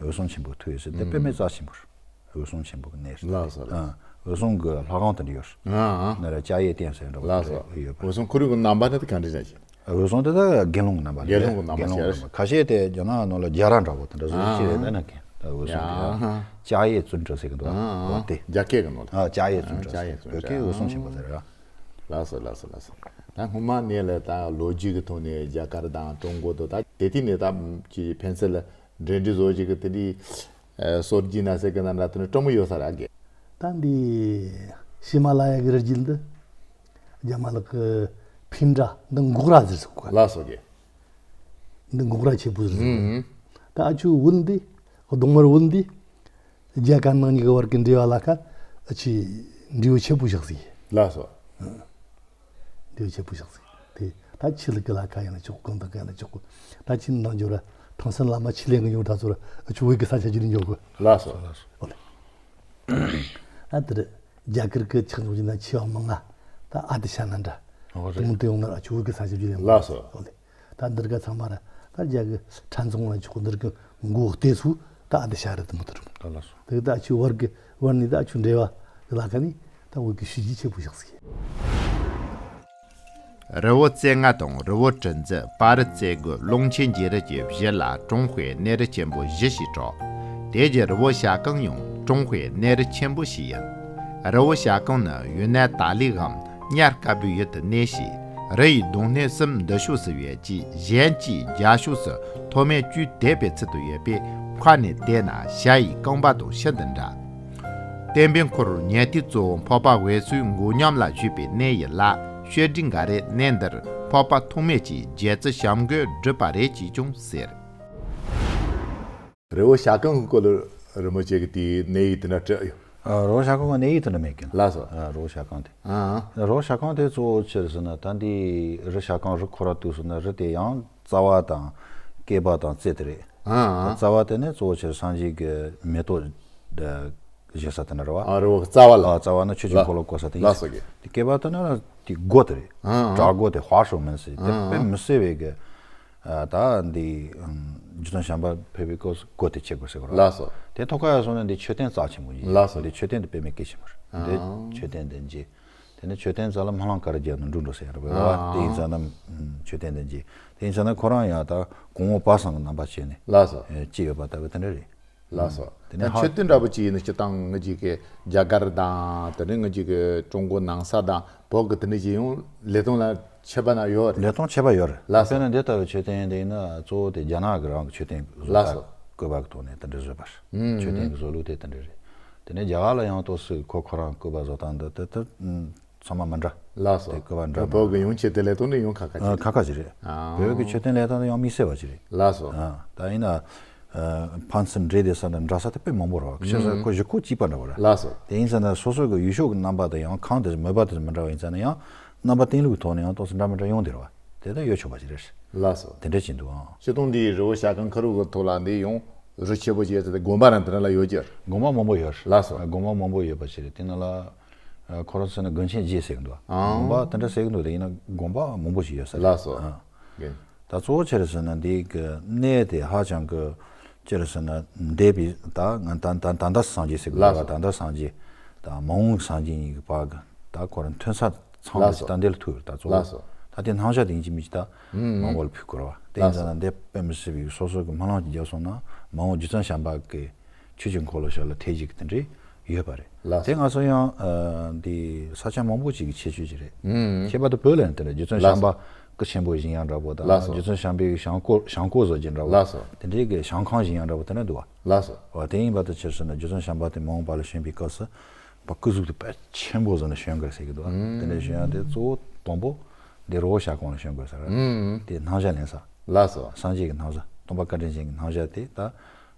འོད་སྲུང་ཆེན་པོ་ཐུག་ཡོད་ཟེར་དེ་དཔེ་མེད་རྩ་ཆེན་པོ་རེད། འོད་སྲུང་ཆེན་པོ་གི་གནས་རེད། ལགས་སོ། ལགས། ཨ་འོད་སྲུང་གི་ལྷ་ཁང་དེ་འདྲ་ཡོད་རེད། ཨ་ཨ། ན་ར་ལྕགས་ཡས་བསྟན་ཟེར་འདྲ་པོ། ལགས་སོ། ཡོད་པ། འོད་སྲུང་ཁོ་རང་གི་རྣམ་པ་ནི་དེ་ག་འདྲ་ཅིག་ཡིན། འོད་སྲུང་དེ་ད་དགེ་སློང་གི་རྣམ་པ་རེད། དགེ་སློང་གི་རྣམ་པ་དགེ་སློང་གི་རྣམ་པ། ཁ་ཤས་དེ་རྒྱ་ནག་ནང་ལ་རྒྱ་ར་འདྲ་པོ་དེ་འདྲ་བཟོ་ཅི་རེད། ད་ན་མཁན་ད་འོད་སྲུང་དེ། ཡ་ཧ། ལྕགས་ཡས་བཙུན་གྲགས་ཟེར་གི་འདུག་པ། ཨ་ཨ། དེ་རྒྱ་སྐད་གི་ནང་ལ། ཨ་ལྕགས་ཡས་བཙུན་གྲགས་ཟེར། ལྕགས་ཡས་བཙུན་གྲགས། བོད་སྐད་འོད་སྲུང་ཆེན་པོ་ཟེར་ར། ལགས་སོ་ལགས་སོ་ལགས་སོ། ད་སྔོན་མ་ནས་ལ་ད་ལོ་རྒྱུས་ཀྱི་ཐོག་ནས་རྒྱ་གར་དང་ཀྲུང་གོ་དང་ད་དེ་དུས་ནས་ད་ཅིག་ཕན་ཚུན་ལ་འབྲེལ་འདྲིས་བཟོ་བྱེད་ཀྱི་དེ་འདྲའི་ཨ་སྲོལ་རྒྱུན་ན་ཟེར་གི་ན་འདྲ་དེ་ནི་སྤྲང་མོ་ཡོད་ས་ར་གི། ད་འདི་ཧི་མ་ལ་ཡ་གི་རི་རྒྱུད་འདི་རྒྱ་མ་ལགས་ཀྱི་འཕན་འདྲ་འདི་འགོག་ར་ཟེར་ཟེར་གོ། ལགས་སོ་གི། འདི་འགོག་ར་ཆེ་པོ་ཟེར་ཟེར་གོ། ཨུ་ཧུམ། ད་ཨ་ཆུ་བུལ་འདི་གདོང་དམར་བུལ་འདི་རྒྱ་དཀར་ནག་གཉིས་ཀྱི་བར་གྱི་འབྲེལ་བ་ལ་ཁ་ཨ་ཆུ་འབྲས་བུ་ཆེ་པོ་བཞག་ཟིག། ལགས་སོ། འདི་ཆེ་པོ་བཞག་ཟིག། དེ་ད་ཆི་ལི་ཀི་ལ་ཁ་ཡང་ན་ཆོག་གང་དང་གང་ཡང་ན་ཆོག་གོ། ད་ཆི་འདང་འཇོག་ར་ཐང་སན་བླ་མ་ཆི་ལེན་གི་ཡོང་ད་ཚོ་ར་ཆུ་བོད་ཀྱི་ས་ཆ་ཅི་ལི་འཇོག་གོ། ལགས་སོ། ཨོ་ལེ། ཨ་དེ་རེད། རྒྱ་གར་གི་ཆག་འཇོག་ཅི་ན་ཆེ་བ་མང་ང་ད་ཨ་དི་ཤ་ན་འདྲ། ཨོ་རེད། དུ་མོ་དེ་ཡོང་ན་ར་ཆུ་བོད་ཀྱི་ས་ཆ་ཅི་ལི་ཡོང་། ལགས་སོ། ཨོ་ལེ། ད་འདིར་ག་ཚང་མ་ར་ད་རྒྱ་གི་ཕྲན་ཚོང་ལ་ཆོག་གོ། འདིར་གི་མགོ་བལྟས་སུ་ད་ཨ་དི་ཤ་རེད། དུ་མོ་དུ་རུ། ད་ལགས་སོ། དེ་ད་ཆུ་བར་གི་བར་ནི་ད་ཆུ་འབྲེལ་བ་ལ་ཁ་ནི་ད་བོད་ཀྱི་ཤུལ་རྒྱུས་ཆེ་པོ་བཞག་ཟིག། རི་བོ་རྩེ་ལྔ་དང་རི་བོ་གྲུ་འཛིན། སྤ་རི་རྩེ་དགུ། ཀློང་ཆེན་རྒྱལ་རབས་ཀྱི་བཞི་ལ་ཀྲུང་ཧྭའི་གནས་རི་ཆེན་པོ་བཞི་ཞེས་གྲགས། དེ་རྗེས་རི་བོ་བྱ་རྐང་ཡང་ཀྲུང་ཧྭའི་གནས་རི་ཆེན་པོ་ཞིག་ཡིན། རི་བོ་བྱ་རྐང་ནི་ཡུན་ནན་ཏཱ་ལའི་འམ་ཉ་དཀར་པོའི་ཡུལ་དུ་གནས་ཤིང་། རི་ཡི་གདོང་སྣེ་གསུམ་འདུ་ཤོག་སུ་ཡོད་ཅིང་གཞན་གྱིས་རྒྱ་ཤོག་སུ་མཐོ་དམན་བཅུས་དེད་པའི་ཚུལ་དུ་ཡོད་པས། ཁ་ནས་བལྟས་ན་བྱ་ཡི་རྐང་པ་དང་ཤིན་ཏུ་འདྲ། བསྟན་པའི་འཁོར་ཉན་ཐོས་གཙོ་བོ་འཕགས་པ་འོད་ཟེར་མགོ་མཉམ་ལ་བཞུགས་པའི་གནས་ཡིན་ལ། ཤོད་སྒྲིག་འགའ་རེས་གནས་འདིར་འཕགས་པ་ཐོགས་མེད་ཀྱིས་རྗེ་བཙུན་བྱམས་མགོན་བསྒྲུབས་པ་རེད་ཅེས་ཀྱང་ཟེར། རི་བོ་བྱ་རྐང་གི་སྐོར་ལ་རི་མོ་བྱེད་ཀྱི་དེའི་གནས་ཡིག་དེ་འདྲ་བྲིས་ཡོད། ཨ། རི་བོ་བྱ་རྐང་གི་གནས་ཡིག་དེ་འདྲ་མེད་ཀི། ལགས་སོ། ཨ། རི་བོ་བྱ་རྐང་དེ། ཨ། རི་བོ་བྱ་རྐང་དེ་གཙོ་བོ་ཆི་རེད་ཟེར་ན། ད་འདི་རི་བྱ་རྐང་རི་ཁོ་ར་དུས་སུ་ན་རི་དེ་ཡང་རྩ་བ་དང་སྐེད་པ་དང་རྩེ་དེ་རེད། ཨ། ཨ། རྩ་བ་དེ་ནི་གཙོ་བོ་ཆེར་སངས་རྒྱས་ཀྱི་མེ་ཏོག་བཞེས་ས་དེ་འདྲ་རེད་བ། ཨ། རི་བོ་གི་རྩ་བ་ལ། ཨ། རྩ་བ་ནི་ཆོས་ཀྱི་ལ། འཁོར་ལོ་བསྐོར་ས་དེ་ཡིན། ལགས་སོ་གི། དེ་སྐེད་པ་དེ་ན་དེ་སྒོ་དེ་རེད། ཨ། ཨ། བྲག་སྒོ་དེ་ཧྭ་ཧྲོ་མིན་ཟེར་དེ། ཨ། དཔེ་མི་སྲིད་པའི་གི། ཨ། ད་འདི་རྗེ་བཙུན་བྱམས་པ་ཕེབས་པའི་སྐབས་སུ་སྒོ་དེ་ཕྱེ་དགོས་ཟེར་གི་རེད། ལགས་སོ། དེ་ཐོག་ཁ་ཡར་སོང་ན་འདི་མཆོད་རྟེན་རྩ་ཆེན་པོ་ཡིན། ལགས་སོ། འདི་མཆོད་རྟེན་དེ་དཔེ་མི་གལ་ཆེན་པོ་རེད། ཨ། འདི་མཆོད་རྟེན་དེ་མཇལ། དེ་ནས་མཆོད་རྟེན་རྩ་ལ་སྨོན་ལམ་ག་རེ་རྒྱག་ན་འགྲུབ་འགྲོ་ཟེར་ཡ་རེད་བ། ཨ། དེ་ཡིན་ཙང་ན་མཆོད་རྟེན་དེ་མཇལ། དེ་ཡིན་ཙང་ན་ཁོ་རང་ཡང་ད་གོང་འོག་བར་གསུམ་གྱི་རྣམ་པ་བྱས་ནས། ལགས་སོ། ཨེ། ཅི་ཡོད་པ་ལྟ་བུ་དེ་འདྲ་རེད། ལགས་སོ། དེ་ནས་ད་མཆོད་རྟེན་འདྲ་པོ་ཅིག་ཡིན་ན་སྤྱིར་བཏང་ང་ཅིག་གི་རྒྱ་གར་དང་དེ་ནས་ང་ཅིག་གི་ཀྲུང་གོ་ནང་ས་དང་བོད་ཀྱི་དེ་འདྲ་ཅིག་ཡང་ལས་དོན་ལ་ཁྱད་པར་ན་ཡོད་རེད། ལས་དོན་ཁྱད་པར་ཡོད་རེད། ལགས་སོ། དཔེར་ན་འདི་ལྟ་བུའི་མཆོད་རྟེན་དེ་ཡིན་ན་གཙོ་བོ་དེ་རྒྱ་ནག་གི་རང་གི་མཆོད་རྟེན་བཟོ་ལྟ་སྐུད་པ་གི་ཐོག་ནས་དེ་འདྲ་བཟོས་པ་རེད། ཨུམ། མཆོད་རྟེན་གྱི་བཟོ་ལུགས་དེ་དེ་འདྲ་རེད། དེ་ནས་རྒྱ་གར་ལ་ཡང་ཏོག་ཙམ་ཁོ་ཁོ་རང་སྐུད་པ་བཟོ་སྟངས་འདི་དེ་ལྟར། ཨུམ། ཚང་མ་མི་འདྲ། ལགས་སོ། དེ་སྐུད་པ་འདྲ་བོད་ཀྱི་ཡང་ཆེ་དེ་ལས་དོན་ནི་ཡང་ཁ་ཁ་ཅིག་རེད། ཁ་ཁ་ཅིག་རེད། ཨ། བོད་ཀྱི་མཆོད་རྟེན་ལས་སྟངས་དེ་ཡང་དམིགས་བསལ་བ་ཅིག་རེད། ལགས་སོ། ཨ། ད་ཡིན་ན། ཨ། ཕན་ཚུན་འབྲེལ་བསྡད་ས་དང་འདྲ་ས་དེ་དཔེ་མང་པོ་རེད་བ། ཁྱེད་ཚོ་ཁོ་གཞི་ཁོག་གཅིག་པ་འདྲ་བོ་རེད། ལགས་སོ། དེ་ཡིན་ཙང་ན་སོ་སོ་གི་ཡུལ་ཤུལ་གྱི་རྣམ་པ་དང་ཡང་ཁམས་དེ་མོས་པ་དེ་མི་འདྲ་བ་ཡིན་ཙང་ན་ཡང་རྣམ་པ་བསྟན་ལུགས་ཐོག་ནས་ཡང་ཏོག་ཙམ་འདྲ་མི་འདྲ་ཡོང་བསྡད་རེད་བ། དེ་ལྟར་ཡོད་ཆོག་པ་ཅིག་རེད། ལགས་སོ། དེ་འདྲ་ཅིག་འདུག་ཨང་། སྤྱིར་བཏང་འདིའི་རི་བོ་བྱ་རྐང་ཁ་རུ་གི་ཐོག་ལ་འདི་ཡང་རི་ཆེ་པོ་ཅིག་ཡོད་ཚེ་དེ་དགོན་པ་རང་དེ་འདྲ་ལ་ཡོད་ཀྱི། དགོན་པ་མང་པོ་ཡོད། ལགས་སོ། དགོན་པ་མང་པོ་ཡོད་པ་ཅིག་རེད། དེ་ནང་ལ། ཁོ་རང་ཚོ་ནི་དགོན་ཆེན་བརྒྱད་ཟེར་གི་འདུག་དགོན་པ་དེ་འདྲ་ཟེར་གི་འདུག་དེ་ཡིན་ན་དགོན་པ་མང་པོ་ཞིག་ཡོད་ས་རེད། ལགས་སོ། ད་གཙོ་བོ་ཅི་རེད་ཟེར་ན་འདི་གི་གནས་དེ་ཧ་ཅང་གི་ཅི་རེད་ཟེར་ན་འདས་པའི་ད་ང་ད་ད་ད་ལྟ་སངས་རྒྱས་ཟེར་གི་འདུག་ད་ལྟ་སངས་རྒྱས་དང་མ་འོངས་སངས་རྒྱས་གཉིས་ཀྱི་བར་གི་ད་ཁོ་རང་ཐོན་ས་ཚང་མ་ཞིག་ད་འདི་ལ་ཐུག་ཡོད། ད་གཙོ་བོ་ད་དེ་སྣང་ཆ་དེ་ཡིན་གཅིག་མིན་གཅིག་ད་མང་པོ་ལ་ཕུལ་དགོས་རེད་བ། དེ་ཡིན་ཙང་ན་འདི་དཔེ་མི་སྲིད་པའི་སོ་སོ་གི་སྨོན་ལམ་ཅིག་བརྒྱབ་སོང་ན་མ་འོངས་རྗེ་བཙུན་བྱམས་པ་གི་ཆོས་ཀྱི་འཁོར་ལོ་ཞབས་ལ་ཐེག་གཅིག་གི་དེ་འདྲའི་ཡོད་པ་རེད། ལགས་སོ། དེ་ང་ཚོ་ཡང་ཨ་འདི་ས་ཆ་མང་པོ་ཅིག་གི་ཁྱད་ཆོས་ཅིག་རེད། ཁྱད་པར་དུ་བོད་ལ་ཡང་དེ་འདྲ་རྗེ་བཙུན་བྱམས་པ་སྐུ་ཆེན་པོ་བཞེངས་ཡག་འདྲ་པོ་དང་ལགས་སོ། རྗེ་བཙུན་བྱམས་པའི་བྱང་སྐོར་བྱང་སྐོར་བཟོ་རྒྱུ་འདྲ་པོ་ལགས་སོ། དེ་འདྲའི་གི་བྱང་ཁང་བཞེངས་ཡག་འདྲ་པོ་དེ་འདྲ་འདུག་བ། ལགས་སོ། འོ་དེ་ཡིན་པ་དང་ཕྱིར་ཟེར་ན་རྗེ་བཙུན་བྱམས་པ་དེ་མ་འོངས་པ་ལ་བྱོན་པའི་སྐབས་སུ་བ་སྐུ་གཟུགས་དེ་དཔེ་ཆེན་པོ་བཟོས་ནས་བྱོན་དགོས་ཟེར་གི་འདུག་བ། དེ་འདྲ་བྱོན་ཡག་དེ་གཙོ་བོ་དང་པོ་འདི་རི་བོ་ཤ་ཁོང་ལ་བྱོན་དགོས་ཟེར། དེ་སྣང་ཆ་ལེན་ས། ལགས་སོ། སངས་རྒྱས་ཀྱི་སྣང་ས་སྟོན་པ་བཀའ་དྲིན་ཅན་གྱི་སྣང་ཆ་དེ་ད་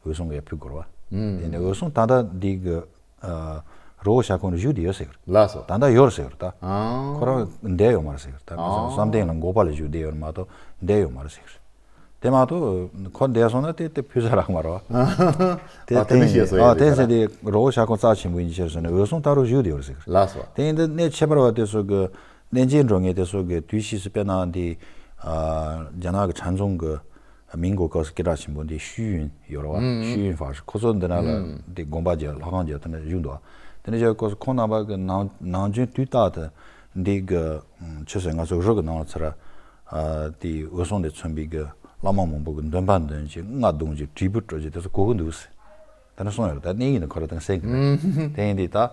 འོད་སྲུང་གིས་ཕུལ་དགོས་རེད་བ། དེ་ནས་འོད་སྲུང་ད་ལྟ་འདི་གི་ཨ་རི་བོ་ཤ་ཁོང་ལ་བཞུགས་བསྡད་ཡོད་ཟེར་གི་རེད། ལགས་སོ། ད་ལྟ་ཡོད་རེད་ཟེར་གི་རེད་ད། ཨང་། ཁོ་རང་འདས་ཡོད་མ་རེད་ཟེར་གི་རེད་ད། ཨང་། བསམ་གཏན་ལ་འགོག་པ་ལ་བཞུགས་བསྡད་ཡོད་རེད་མ་གཏོགས་འདས་ཡོད་མ་རེད་ཟེར་གི་རེད། དེ་མ་གཏོགས་ཁོ་འདས་སོང་ན་དེ་དེ་ཕུལ་ས་རག་མ་རེད་བ། དེ་ཨ་དེ་ནི་བཤད་སྲོལ་ཡོད་རེད་དེ་ཟེར་དེ་རི་བོ་ཤ་ཁོང་རྩ་ཆེན་པོ་ཡིན་ཕྱིར་ཟེར་ནས་འོད་སྲུང་ད་རུང་བཞུགས་བསྡད་ཡོད་རེད་ཟེར་གི་རེད། ལགས་སོ། དེ་ཡིན་དུས་གནས་ཁྱད་པར་བ་དེ་ཚོ་གི་གནས་མཇལ་འགྲོ་མཁན་དེ་ཚོ་གི་དུས་ཕྱིས་སུ་དཔེར་ན་འདི་ཨ་རྒྱ་ནག་གི་ཁྲན་ཙུང་གི་མིང་གོ་སྐབས་སུ་སྐད་གྲགས་ཆེན་པོ་འདི་ཤུས་ཡུན་ཡོད་རེད་བ། ཤུས་ཡུན་ཧྥ་ཧྲི་ཁོ་ཚོ་འདི་ན་ལ་འདི་དགོན་པ་རྒྱག་ལྷ་ཁང་རྒྱག་དེ་འདྲ་བཞུགས་འདུག་དེ་འདྲ་བྱས་སྐབས་སུ་ཁོང་རྣམ་པ་གི་ནང་ནང་རྒྱུན་དུས་རྟག་ཏུ་འདི་གི་ཆི་ཟེར་ང་ཚོ་རི་གི་ནང་ལ་ཚུར་དེ་འོད་སྲུང་དེ་མཚོན་པའི་གི་བླ་མ་མང་པོ་གི་འདོན་པ་འདོན་ཅིག་རྔ་རྡུང་ཅིག་དྲིལ་བུ་དཀྲོལ་ཅིག་དེ་ཚོ་གོ་གི་འདུག་ཟེར། དེ་འདྲ་གསུངས་ཡོད་རེད། ད་གནས་ཡིན་ན་ཁོ་ར་དེ་འདྲ་གསན་གི་རེད། དེ་ཡིན་དུས་ད།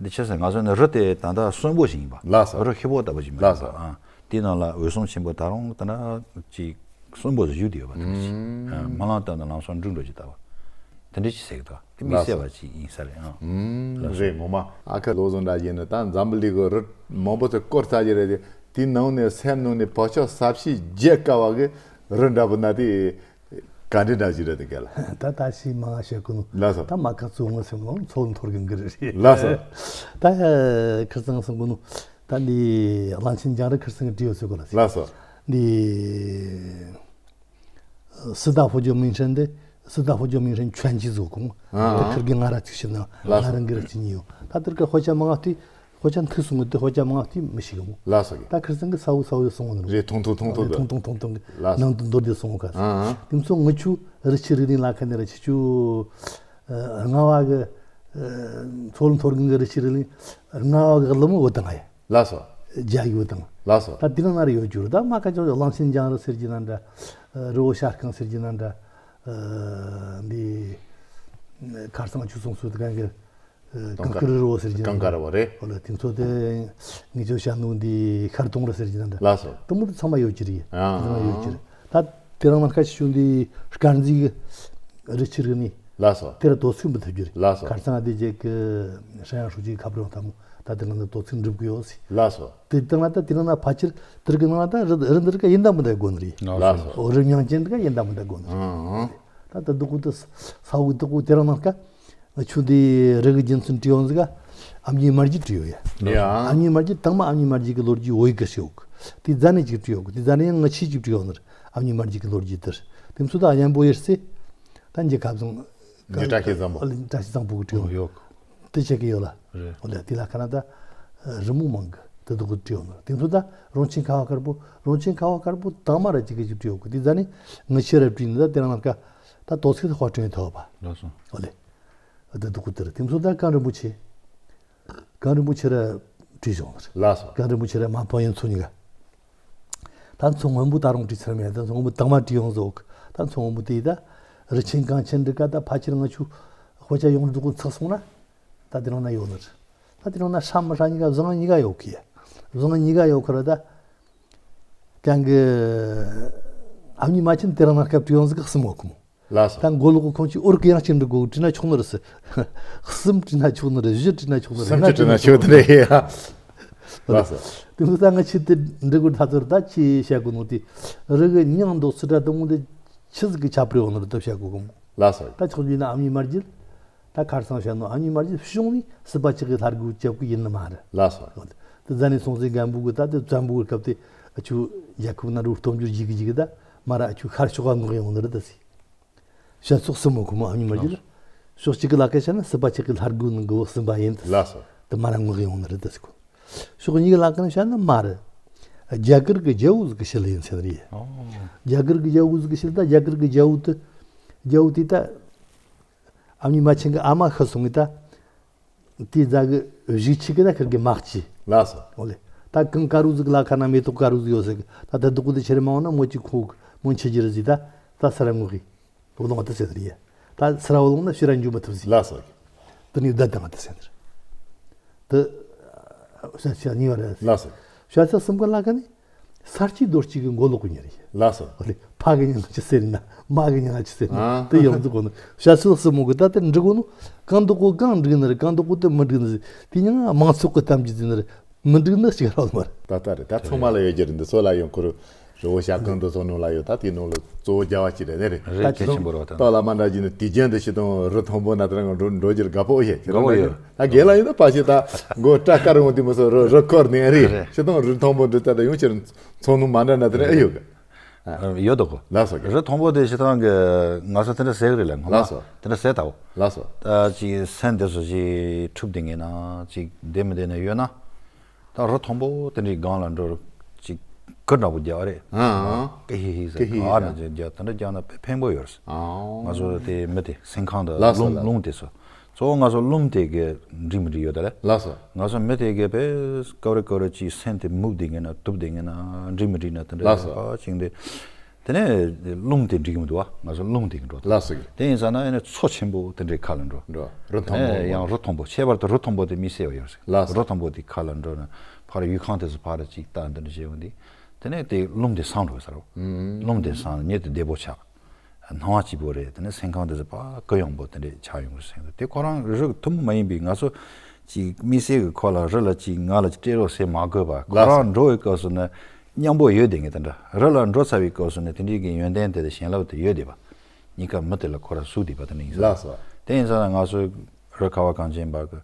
འདི་ཆི་ཟེར་ང་ཚོ་ནི་རི་དེ་ད་ལྟ་གསོན་པོ་ཞིག་ཡིན་པ། ལགས་སོ། རི་ཧྲིལ་པོ་ལྟ་བུ་ཞིག་མ་ཡིན་པ། ལགས་སོ། ཨ། དེའི་ནང་ལ་འོད་སྲུང་ཆེན་པོ་ད་རུང་ད་ན་ཅིག་གསོན་པོ་བཞུགས་བསྡད་ཡོད་པ་དེ་འདྲ་ཞིག་ཨ། སྨོན་ལམ་བཏབ་ན་ལམ་སང་འགྲུབ་འགྲོ་ཅིག་ལྟ་བུ། དེ་འདྲ་ཞིག་ཟེར་གི་འདུག་དེ་དམིགས་བསལ་བ་ཅིག་ཡིན་ས་རེད་ཨང་། ལགས་སོ། རེད་ངོ་མ། ཨ་ཁ་ལོ་བཟང་འདྲ་བྱས་ནས་ད་འཛམ་བུ་གླིང་གི་རི་མང་པོ་ཚོ་བསྐོར་ཚར་གྱི་རེད་དེ། དེའི་ནང་ནས་སེམས་ནང་ནས་བག་ཆགས་ཟབ་ཤོས་བརྗེད་དཀའ་བ་གི་རི་འདྲ་པོ་ན་དེ། ག་འདྲ་འདྲ་ཞིག་རེད་དེ་གལ། ད་ད་ཤི་མ་ང་བཤད་གོ་ནོ། ལགས་སོ། ད་མ་ཁ་ཚོ་ངོ་སེམས་ལོང་ཚོ་འཐོར་གི་འགི་རེད། ལགས་སོ། ད་ཁིར་ཚང་སང་གོ་ནོ། ད་འདི་གླང་ཆེན་རྒྱང་རི་ཁིར་ཚང་གི་བྲིས་ཡོད་ཚོད་གོ་ལ། ལགས་སོ། འདི་四大佛教名山 དེ། 四大佛教名山全集做过 ཨ། ད་ཁིར་གི་ང་ར་ཚིག་ཤི་ན་ང་རང་གི་ར་ཚིག་ཉིས་ཡོད། ད་དེར་ག་ཧོ་ཆ་མ་ང་བྲིས། ཧོ་ཅང་ཐུག་སོང་གི་དེ་ཧོ་ཅང་མང་ཐུག་མི་ཤེས་གི་མོ། ལགས་སོ་གི། ད་ཁིར་ཚང་གི་ས་བོ་ས་བོ་སོང་བ་ནི་རེད། ཐུང་ཐུང་ཐུང་ཐུང་དུ། ཐུང་ཐུང་ཐུང་ཐུང་གི། ལགས་སོ། ནང་དུ་མདོར་བསྡུས་སོང་བ་ག་ཨ་ཨ། དེ་ཚོ་ངི་ཆུ་རི་ཆུ་རི་ལིང་ལ་ཁ་ནས་ར་ཆི་ཆུ། ཨ་རྔ་བ་གི། ཨ་ཚོ་ལ་འཐོར་གི་རི་ཆུ་རི་ལིང་། རྔ་བ་གི་ལ་མོ་བོ་དང་ཡ། ལགས་སོ། རྒྱ་ཡི་བོ་དང་། ལགས་སོ། ད་དེ་ན་ན་རི་ཡོད་རྒྱུ་རེད། ད་མ་ཁ་ཅོ་གླང་ཆེན་རྒྱང་རི་ཟེར་གྱི་ན་འདྲ། རི་བོ་ཤ་རྐང་ཟེར་གྱི་ན་འདྲ། འདི། ཁར་སང་ཆུ་སོང་སུ་དེ་གང་གི། ཀང་ཀ་རི་རི་བོ་ཟེར་གྱི་ཀང་ཀ་རི་བོ་རེད། ཨོ་ལེ་དེ་ཚོ་དེ་ངེད་ཚོ་ཤ་ནུ་འདི་ཤར་དུང་རི་ཟེར་གྱི་ན་འདྲ། ལགས་སོ། དུང་རི་ཚང་མ་ཡོད་ཀྱི་རེད། ཨ། ཚང་མ་ཡོད་ཀྱི་རེད། ད་དེ་རང་ལ་ཁ་ཆུ་འདི་དཀར་མཛེས་ཀྱི་རི་ཆུ་རི་ནི། ལགས་སོ། དེ་ར་དོ་ཚིག་མི་ཐུབ་ཀྱི་རེད། ལགས་སོ། ཁར་སང་འདི་རྗེས་ཀྱི་ཧྲ་ཡང་ཧྲུའུ་ཅི་ཁ་པར་ཡོང་ཐལ་མོ། ད་དེ་ང་ཚོ་དོ་ཚིག་འགྲུབ་ཀྱི་ཡོད་སི། ལགས་སོ། དེ་དང་ལ་ད་དེ་རང་ན་ཕ་ཆེར་དེར་གི་ནང་ད་རི་རི་འདིར་ཀ་ཡིན་ད་མི་ད་དགོན་རེད། ལགས་སོ། ཨོ་རི་མྱང་ཅན་འདི་ཀ་ཡིན་ད་མི་ད་དགོན་རེད། ཨང་ཨང་། ད་ད་དུ་ཀུ་ཏུ་ས་བུ་དུ་ཀུ་དེ་རང་ནང་ཀ། ང་ཆུ་འདི་རི་གི་རྒྱུ་མཚན་བྲིས་ཡོང་ཟིག་ག་ཨ་མྱེས་མར་གྱི་བྲིས་ཡོད་ཡ། ཡ། ཨ་མྱེས་མར་གྱི་དང་མ་ཨ་མྱེས་མར་གྱི་གི་ལོ་རྒྱུས་འོ་ཡི་གི་ཤོག་དེ་རྫ་ནས་ཅིག་བྲིས་ཡོད་གི། དེ་རྫ་ནས་ཡང་ང་ཆི་ཅིག་བྲིས་ཡོད་ནི་རེད། ཨ་མྱེས་མར་གྱི་གི་ལོ་རྒྱུས་དེར། དེ་ཚོ་ད་ཡན་པོ་ཡེར་སི། ད་འཇིགས་ཁ་བཟང་། འཇིགས་བཀྲ་ཤིས་བཟང་པོ། བཀྲ་ཤིས་བཟང་པོ་གི་བྲིས་ཡོད། ཡོད། དེ་ཆེ་གི་ཡོད་ལ། རེད། འོ་ལ་དེ་ལ་ཁ་ན་ད། རི་མོ་མང་གི་དེ་དུ་གི་བྲིས་ཡོད་ནི་རེད། དེ་ཚོ་ད་རོང་ཆེན་ཁ་བ་དཀར་པོ། རོང་ཆེན་ཁ་བ་དཀར་པོ་དང་མ་ར་ཅིག་གི་ཅིག་བྲིས་ཡོད་གི། དེ་རྫ་ནས་ང་ཆི་ར་བྲིས་ནི་ད་དེ་རང་ལ་ཀ་ད་དོ་ཚིག་ཧོ་ཀྲེན་ཐོ་བ། ལགས་སོ། ཨོ་ལེ། དེ་དུ་ཀུ་དེར་དེ་ཚོ་ད་གངས་རིན་པོ་ཆེ། གངས་རིན་པོ་ཆེ་ར་བྲིས་བྱུང་ནི་རེད། ལགས་སོ། གངས་རིན་པོ་ཆེ་ར་མ་པོ་ཡིན་ཚུ་ཉི་ག་ད་མཚོ་སྔོན་པོ་ད་རུང་བྲིས་ཚར་མེད། ད་མཚོ་སྔོན་པོ་དང་མ་བྲིས་ཡོང་ཟོག་ད་མཚོ་སྔོན་པོ་དེ་ད་རི་ཆེན་གངས་ཆེན་འདི་ཀ་ད་ཕ་ཆེར་ང་ཆུ་ཧོ་ཅ་ཡོང་འདུག་གོ་ཚགས་སོང་ན། ད་དེ་རང་ན་ཡོད་ནི་རེད། ད་དེ་རང་ན་ཧྲ་མི་ཧྲ་ཉི་ག་བཟང་ཉི་ག་ཡོད་གི། བཟང་ཉི་ག་ཡོད་ཁ་ར་ད། གང་གི་ཨ་མྱེས་མ་ཆེན་དེ་རང་ན་སྐབས་བྲིས་ཡོང་ཟིག་ག་གསུམ་འོག་མོ། ལགས་སོ། ད་མགོ་ལོག་གི་ཁོང་ཅིག་འུར་གི་ཡང་ཅིག་འབྲི་དགོས། བྲིས་ན་ཆོག་ནི་རེད་ཟེར། གསུམ་བྲིས་ན་ཆོག་ནི་རེད། བཞི་བྲིས་ན་ཆོག་ནི་རེད། སུམ་ཅུ་བྲིས་ན་ཆོག་ནི་རེད་ཡ། ལགས་སོ། དེ་ཚོ་ད་ང་ཆི་དེ་འབྲི་དགོས་ད་ཚོར་ད་ཆི་བཤད་དགོས་ནོ་དེ། རི་གི་མྱིང་འདོགས་ཚུལ་འདྲ་དུ་མོ་དེ་ཆི་ཟིག་གི་ཁྱད་པར་ཡོད་ནི་རེད་ད་བཤད་དགོས་གི་མོ། ལགས་སོ། ད་ཆོག་རྒྱུ་ན་ཨ་མྱེས་མ་རྒྱུད། ད་ཁར་སང་བཤད་ནོ་ཨ་མྱེས་མ་རྒྱུད་བྱུང་ནི་སྲིད་པ་ཆགས་གི་ལྷར་དགུ་རྒྱབ་གི་ཡིན་ནི་མ་རེད། ལགས་སོ། དེ་རྫ་ནས་སོང་ཟིག་གམ་བུ་གི་ད་དེ་བཙན་པོ་གི་སྐབས་དེ་ཨ་ཆུ་རྒྱལ་ཁབ་ན་རུ་སྟོབས་འབྱོར་ཅིག་གི་ཅིག་གི་ད་མ་ར་ཨ་ཆུ་ཤར་ཕྱོགས་ག་འགོག་ཡོང་ནི་རེད་ད་སི། བཤད་ཚོགས་གསུམ་མོ་ཁོ་མོ་ཨ་མྱེས་མ་རྒྱུད། ཕྱོགས་གཅིག་གི་ལ་ཁ་བཤད་ན་སྲིད་པ་ཆགས་གི་ལྷར་དགུ་ནི་གི་བོ་གསུམ་པ་ཡིན་ད་སི། ལགས་སོ། དེ་མ་ར་ངོ་གི་ཡོང་ནི་རེད་ད་ཟེར་གོ། ཕྱོགས་གཉིས་ཀྱི་ལ་ཁ་ནས་བཤད་ན་མ་རེད། རྒྱ་གར་གྱི་རྒྱལ་པོ་ཟིག་གི་ཞི་ལ་ཡིན་ཟེར་རེད། ཨོ། རྒྱ་གར་གྱི་རྒྱལ་པོ་ཟིག་གི་ཞི་ལ་ད་རྒྱ་གར་གྱི་རྒྱལ་པོ་དེ། རྒྱལ་པོ་དེ་ད། ཨ་མྱེས་རྨ་ཆེན་གྱི་ཨ་མ་ཤི་སོང་གི་ད། དེ་རྫ་གི་བཞུགས་ཁྲི་གི་ད་ཁིར་གི་མ་གཅིག་ལགས་སོ། ཨོ་ལེ། ད་གང་དཀར་པོ་ཟིག་ལ་ཁ་ན་མེ་ཏོག་དཀར་པོ་ཟིག་ཡོད་ཟེར་གི་ད་ད་སྡུག་གུ་དེ་ཆེ་རེ་མ་འོང་ན་མོ་གཅིག་ཁོ་མོ་འཆི་རྒྱུ་རེད་ཟིག་ད་ད་ས་ར་ངོ་གི། བློང་བ་དེ་ཟེར་རེད་ཡ། ད་ས་ར་བློང་ན་ཕྱི་ར་འཇུ་མ་ཐུབ་ཟིག་ལགས་སོ། དེ་ནས་བདག་དང་དེ་ཟེར་དེ། ཤ་ཤ་གཉིས་པ་རེད། ལགས་སོ། ཤ་ཤ་གསུམ་ག་ལ་ཁ་ནི། ས་གཅིག་རྡོ་གཅིག་གི་མགོ་ལོག་གི་ཉེ་རེད། ལགས་སོ། ཨོ་ལེ། ཕ་གི་ཉེ་ང་ཅི་ཟེར་ན་མ་གི་ཉེ་ང་ཅི་ཟེར་ན་ཨ་དེ་ཡོང་དུ་གོ་ནི། ཤ་ཤ་གསུམ་མོ་གི་ད་དེ་འགྲིག་གོ་ནོ། གང་དུ་གོ་གང་འགྲིག་ནི་རེད། གང་དུ་གོ་དེ་མི་འགྲིག་ནི་རེད། དེ་ཉེ་ང་མང་ཚོགས་གི་གཏམ་རྒྱུད་དེ་ནི་རེད། མི་འགྲིག་ན་ཅིག་རང་མ་རེད། ད་ལྟ་རེད། ད་ཚང་མ་ལ་ཡོད་རྒྱུ་རེད། འདི་ཚོ་ལ་ཡོང་ཁུར་རི་བོ་ཞྭ་རྐང་འདི་ཚོ་ནང་ལ་ཡོད། ད་དེའི་ནང་ལ་གཙོ་བོ་རྒྱལ་བ་ཅིག་རེད་ནི་རེད། རེད། གལ་ཆེན་པོ་རེད་བ། ད་ལྟ་ལ་མ་འདྲ་གྱི་ནི་དུས་རྒྱུན་དུ་ཤི་དང་རི་མཐོན་པོ་ན་དེ་རང་འགྲོ་འགྲོ་རྒྱུར་དགའ་པོ་ཡོད་ཀྱི་དགའ་པོ་ཡོད། ད་རྒན་ལགས་ཡིན་ན་ཕ་ཤི་ད་མགོ་སྐྲ་དཀར་འོང་དུས་མི་སོ་རི་རི་འཁོར་ནས་རེད། རེད། ཤི་དང་རི་མཐོན་པོ་འདི་ལྟ་ད་ཡོང་ཕྱིར་ཚོང་ནང་མ་འདྲ་ན་དེ་རང་ཨེ་ཡོད་གི། ཡོད་དོ་གོ། ལགས་སོ། རི་མཐོན་པོ་དེ་ཤི་དང་གི་ང་ཚོ་དེ་འདྲ་ཟེར་གི་རེད་ལ་ངོ་མ། ལགས་སོ། དེ་འདྲ་ཟེར་ལྟ་བོ། ལགས་སོ། ད་ཅིག་སེམས་དེ་ཚོ་ཅིག་འཁྲུག་དེ་ངེས་ན་ཅིག་བདེ་མི་བདེ་ན་ཡོད་ན། ད་རི་མཐོན་པོ་དེ་འདྲའི་སྒང་ལ་འགྲོ་ཅིག་གུར་འདྲ་པོ་རྒྱག་རེད། ཨང་། ཀི་ཧི་ཧི་ཟེར་ཀི་ཧི་ཧི་ཨ་ཟེར་ན་རྒྱག་དེ་འདྲ་རྒྱག་ན་དཔེ་ཕན་པོ་ཡོད་རེད། ཨང་། ང་ཚོ་དེ་མི་དེ་སེམས་ཁམས་དང་ལགས་སོ་རླུང་ལགས་རླུང་དེ་ཚོ། གཙོ་བོ་ང་ཚོ་རླུང་དེ་གི་འགྲིག་མི་འགྲིག་ཡོད་ད་རེད། ལགས་སོ། ང་ཚོ་མི་དེ་གི་དཔེ་སྐབས་རེ་སྐབས་རེ་ཅིག་སེམས་དེ་མུག་དེ་ངེས་ན་དུབ་དེ་ངེས་ན་འགྲིག་མི་འགྲིག་ན་དེ་འདྲ་ལགས་སོ། ཡོད་པ་ཅིག་འདི། དེ་ནས་རླུང་དེ་འགྲིག་གི་མི་འདུག་བ། ང་ཚོ་རླུང་དེ་གི་འགྲོ་ད། ལགས་སོ། དེ་ཡིན་ཙང་ན་ཨེ་ནས་མཚོ་ཆེན་པོ་དེ་འདྲའི་ཁ་ལ་འགྲོ། འགྲོ། རི་མཐོན་པོ། ཡང་རི་མཐོན་པོ་ཁྱད་པར་དུ་རི་མཐོན་པོ་དེ་མི་གསལ་བ་ཡོད་རེད། ལགས་སོ། རི་མཐོན་པོ་དེ་ཁ་ལ་འགྲོ་ན་ཕར་ཡུལ་ཁང་དེ་ཚོ་ཕར་ཅིག་ལྟ་འདི་འདྲ་བྱེད་འོང་དེ། དེ་ནས་དེ་རླུང་དེ་སངས་འགྲོ་ས་རེད། རླུང་དེ་སངས་ཉིད་དུ་བདེ་པོ་ཆགས། སྣང་བ་སྐྱིད་པོ་རེད། དེ་ནས་སེམས་ཁམས་དེ་ཚོ་ཕར་གུ་ཡངས་པོ་དེ་འདྲས་ཆགས་ཡོང་གི་སེམས་དེ་ཁོ་རང་རིགས་ཐུན་མོང་མ་ཡིན་པའི་ང་ཚོ་ཅིག་དམིགས་བསལ་གྱི་ཁོ་ལ་རི་ལ་ཅིག་ང་ལ་ཅིག་སྤྲད་རོགས་ཟེར་མ་དགོས་པ་ཁོ་རང་འགྲོ་བའི་སྐབས་སུ་ནི་མཉམ་པོ་ཡོད་བསྡད་ངེས་དེ་འདྲ། རི་ལ་འགྲོ་ཚར་བའི་སྐབས་སུ་ནི་དེ་འདྲའི་གི་ཡོན་ཏན་དེ་དང་བྱིན་རླབས་དེ་ཡོད་བསྡད་པ། གཉིས་ཀ་མི་དེ་ལ་ཁོ་རང་ཟུག་བསྡད་པ་དེ་འདྲ་ཡིན་ས་རེད། ལགས་སོ། དེ་ཡིན་ཙང་ན་ང་ཚོ་རི་ཁ་བ་གངས་ཅན་པ་གི་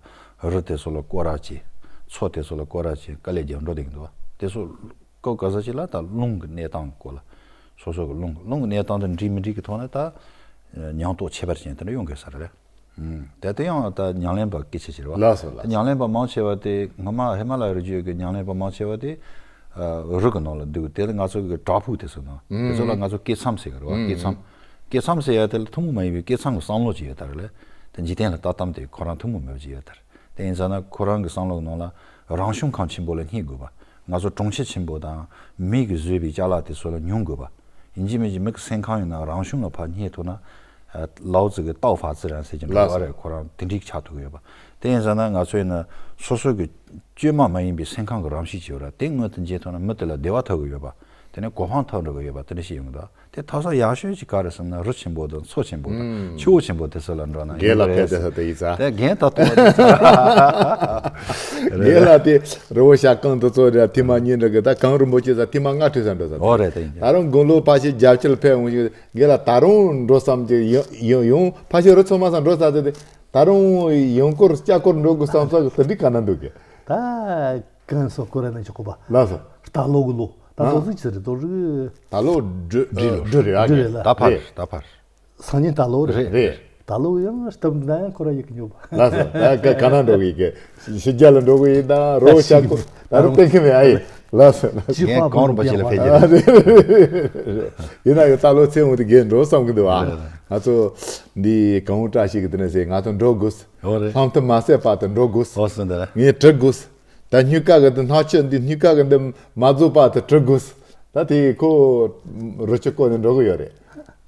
རི་དེ་ཚོ་ལ་སྐོར་ར་བྱེད། མཚོ་དེ་ཚོ་ལ་སྐོར་ར་བྱེད་དཀའ་ལས་རྒྱག་འགྲོ་བསྡད་ཀྱི་འདུག་བ། དེ་ཚོ་སྐབས་ག་ས་ཅིག་ལ་ད་རླུང་གི་གནས་སྟངས་སྐོར་ལ། སོ་སོ་གི་རླུང་རླུང་གི་གནས་སྟངས་དེ་འགྲིག་མི་འགྲིག་གི་ཐོག་ནས་ད་ཉམས་རྟོགས་ཁྱད་པར་ཅན་དེ་འདྲ་ཡོང་དགོས་ས་རེད། ཨུམ། དེ་ལྟ་ཡང་ད་ཉམས་ལེན་པ་སྐད་ཆ་ཅིག་རེད་བ། ལགས་སོ་ལགས་སོ། ད་ཉམས་ལེན་པ་མང་ཆེ་བ་དེ་ངོ་མ་ཧི་མ་ལ་ཡ་རི་རྒྱུད་ཀྱི་ཉམས་ལེན་པ་མང་ཆེ་བ་དེ་ཨ་རི་གི་ནང་ལ་འདུག་དེ་ལ་ང་ཚོ་གི་བྲག་ཕུག་དེ་ཚོ་ནང་དེ་ཚོ་ལ་ང་ཚོ་སྐྱེད་མཚམས་ཟེར་གི་རེད་བ། སྐྱེད་མཚམས། སྐྱེད་མཚམས་ཟེར་ཡ་དེ་ལ་ཐུན་མོང་མ་ཡིན་པའི་སྐྱེད་མཚམས་ཀྱི་བསམ་བློ་ཅིག་ཡོད་ད་རེད་ལ། དེ་འཇིག་རྟེན་ལ་ལྟ་སྟངས་དེ་ཁོ་རང་ཐུན་མོང་མེད་པ་ཅིག་ཡོད་ད་རེད། དེ་ཡིན་ཙང་ན་ཁོ་རང་གི་བསམ་བློ་གི་ནང་ལ་རང་བྱུང་ཁམས་ཆེན་པོ་ལ་སྙེག་དགོས་པ། ང་ཚོ་གྲོང་ཁྱེར་ཆེན་པོ་དང་མི་གིས་བཟོས་པའི་ཅ་ལག་དེ་ཚོ་ལ་ཉོན་དགོས་པ། ཡིན་གཅིག་མིན་གཅིག་མི་གི་སེམས་ཁམས་ཡིན་ན་རང་བྱུང་ལ་ཕར་སྙེག་ཐུབ་ན། ལའོ་ཙི་གི་ཏའོ་ཧྥ་ཙི་རན་ཟེར་གྱི་འདུག་ལགས་སོ། བ་རེད། ཁོ་རང་དེ་འགྲིག་ཆགས་ཐུབ་ཀྱི་ཡོད་པ། དེ་ཡིན་ཙང་ན་ང་ཚོ་ཡིན་ན་སོ་སོ་གི་བཅོས་མ་མ་ཡིན་པའི་སེམས་ཁམས་ཀྱི་རང་གཤིས་ཅིག་ཡོད་ར་དེ་མངོན་དུ་འགྱེད་ཐུབ་ན་མི་དེ་ལ་བདེ་བ་ཐོབ་ཀྱི་ཡོད་པ། དེ་ནས་གོ་འཕང་ཐོབ་འགྲོ་གི་ཡོད་པ་དེ་འདྲ་ཞིག་ཡོང་གི་འདུག་དེ་ཐོབ་ས་ཡག་ཤོས་ཅིག་ག་རེ་ཟེར་ན་རི་ཆེན་པོ་དང་མཚོ་ཆེན་པོ་དང་ཆུ་བོ་ཆེན་པོ་དེ་ཚོ་ལ་འགྲོ་ན་རྒན་ལགས་ཡག་པོ་ཕེབས་རེད། དེ་ས་དེ་ཡིན་ས། དེ་རྒན་ད་ལྟ་བ་དེ་ཚོ། རྒན་ལགས་དེ་རི་བོ་ཞྭ་རྐང་འདི་ཚོ་རེད། ཐེངས་མ་གཉིས་འགྲོ་གི་ད་གངས་རིན་པོ་ཆེ་ས་ཐེངས་མ་ལྔ་ཁྲི་ས་འགྲོ་ས། ཨོ་རེད་དེ་ཡིན། ད་རུང་དགུང་ལོ་ཕལ་ཆེར་བརྒྱད་ཅུ་ལ་ཕེབས་འོང་ཞིག་རྒན་ལགས་ད་རུང་འགྲོ་བསམ་གྱི་ཡོང་ཡོང་ཡོང་ཕལ་ཆེར་རི་ཚོ་མ་ས་འགྲོ་ས་དེ་དེ་ད་རུང་ཡང་སྐོར་སྐྱ་སྐོར་འགྲོ་དགོས་བསམ་ས་གི་དེ་འདྲའི་ག་ན་འདུག་གི་ད། གང་སོགས་སྐོར་ར་ན་ཆོག་གོ་པ། ལགས་སོ། རྟ་ལོ་གི་ལོ། ད་ཨ། ལོ་ཚིགས་ཆི་རེད་དོ་རིག་ད་ལོ་སྦྲུལ་སྦྲུལ་ལོ། སྦྲུལ་རེད་ཨ། སྦྲུལ་རེད་ལ། ད་ཕར་རེད། ད་ཕར། སང་ཉིན་རྟ་ལོ་རེད། རེད། རེད། རྟ་ལོ་ཡང་སྟབས་ན་ཡང་ཁོ་ར་ཡི་གི་ཉོ་པ། ལགས་སོ། ད་ག་ག་ན་འགྲོ་གི་གི་ཕྱི་རྒྱལ་ལ་འགྲོ་གི་ཡིན་ད་རོ་ཤ་ཁོ་ད་རུ་སྟེང་གི་མེད་ཨ་ཡི། ལགས་སོ་ལགས་སོ། ཅི་ངས་པ་གོང་རིན་པོ་ཆེ་ལ་ཕེབས་རྒྱུ་རེད། ཡིན་ན་ཡང་རྟ་ལོ་ཚེ་འོང་དུས་རྒན་འགྲོ་བསམ་གི་འདུག་ཨ། རེད་རེད། ང་ཚོ་འདི་གང་བཀྲ་ཤིས་གི་དེ་ནས་ཟེར་ང་ཚོ་འགྲོ་དགོས། ཨོ་རེད། ལྷམ་དུ་མ་ཟད་པ་དུ་འགྲོ་དགོས། ཨོ་སོ་འདི་ར། ངས་བྲི་དགོས། ད་སྨྱུག་ཁ་གི་འདི་སྣག་ཆུ་འདི་སྨྱུག་ཁ་གི་འདི་མ་རྫོགས་བར་དུ་བྲི་དགོས། ད་དེ་ཁོ་རུ་ཆུ་བསྐོར་ནས་འགྲོ་གི་ཡོད་རེད།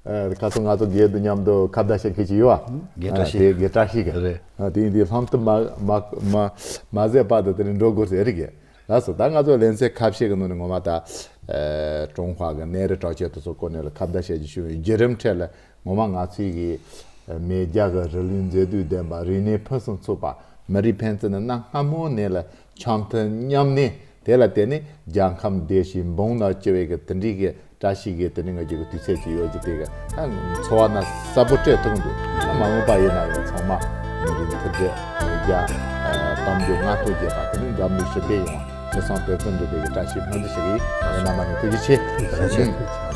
ཨ། ཁ་སང་ང་ཚོ་སྒེར་དུ་མཉམ་དུ་ཁ་བརྡ་བྱེད་མཁན་ཅིག་ཡོད་ཨ། དགེ་བཀྲ་ཤིས། ཨ། དེ་དགེ་བཀྲ་ཤིས་གི། རེད། ཨ། དེ་ཡིན་དུས་ལྷམ་དུ་མ་མ་མ་མ་ཟད་བར་དུ་དེ་ནས་འགྲོ་དགོས་ཟེར་རེད་གི། ལགས་སོ། ད་ང་ཚོ་ལེ་ཚན་ཁ་ཤས་ཀྱི་ནང་ནས་ངོ་མ་ད་ཨ་ཀྲུང་ཧྭ་གི་གནས་རི་གྲགས་ཅན་དེ་ཚོ་སྐོར་ནས་ལ་ཁ་བརྡ་བྱེད་རྒྱུ་ཞུ་བའི་བརྒྱུད་རིམ་ཁྲོད་ལ་ངོ་མ་ང་ཚོའི་གི་མེས་རྒྱལ་གྱི་རི་ལུས་མཛེས་སྡུག་ལྡན་པ། རིག་གནས་ཕུན་སུམ་ཚོགས་པ། མི་རིགས་ཕན་ཚུན་ནི་གནའ་སྔ་མོ་ནས་ལ་འཆམ་མཐུན་མཉམ་གནས། དེ་ལ་བརྟེན་ནས་རྒྱལ་ཁམས་བདེ་ཞིང་འབངས་རྣམས་སྐྱིད་པའི་གི་དེ་འདྲའི་གི་བཀྲ་ཤིས་ཀྱི་དེ་འདྲའི་ང་རྒྱལ་གྱི་དུས་ཚོད་ཅིག་ཡོད་ཀྱི་དེ་གི་ད་འཚོ་བ་ན་ཟབ་པོ་སྤྲད་ཐུབ་འདུག་ད་མ་འོངས་པ་ཡིན་ན་ཡང་ཚང་མ་མི་རིགས་མཐུན་སྒྲིལ། མི་རྒྱ་གཏམ་རྒྱུད་སྔ་ཐོག་རྒྱས་པ་དེ་ནི་འཛམ་གླིང་ཞི་བདེ་ཡོང་བ། དེང་སང་དེ་ཚོ་འདུག་པའི་གི་བཀྲ་ཤིས་སྨོན་འདུན་ཞུ་གི་ཡིན། རྣམ་པ་ནི་ཐུགས་རྗེ་ཆེ། ཐུགས་རྗེ་ཆེ།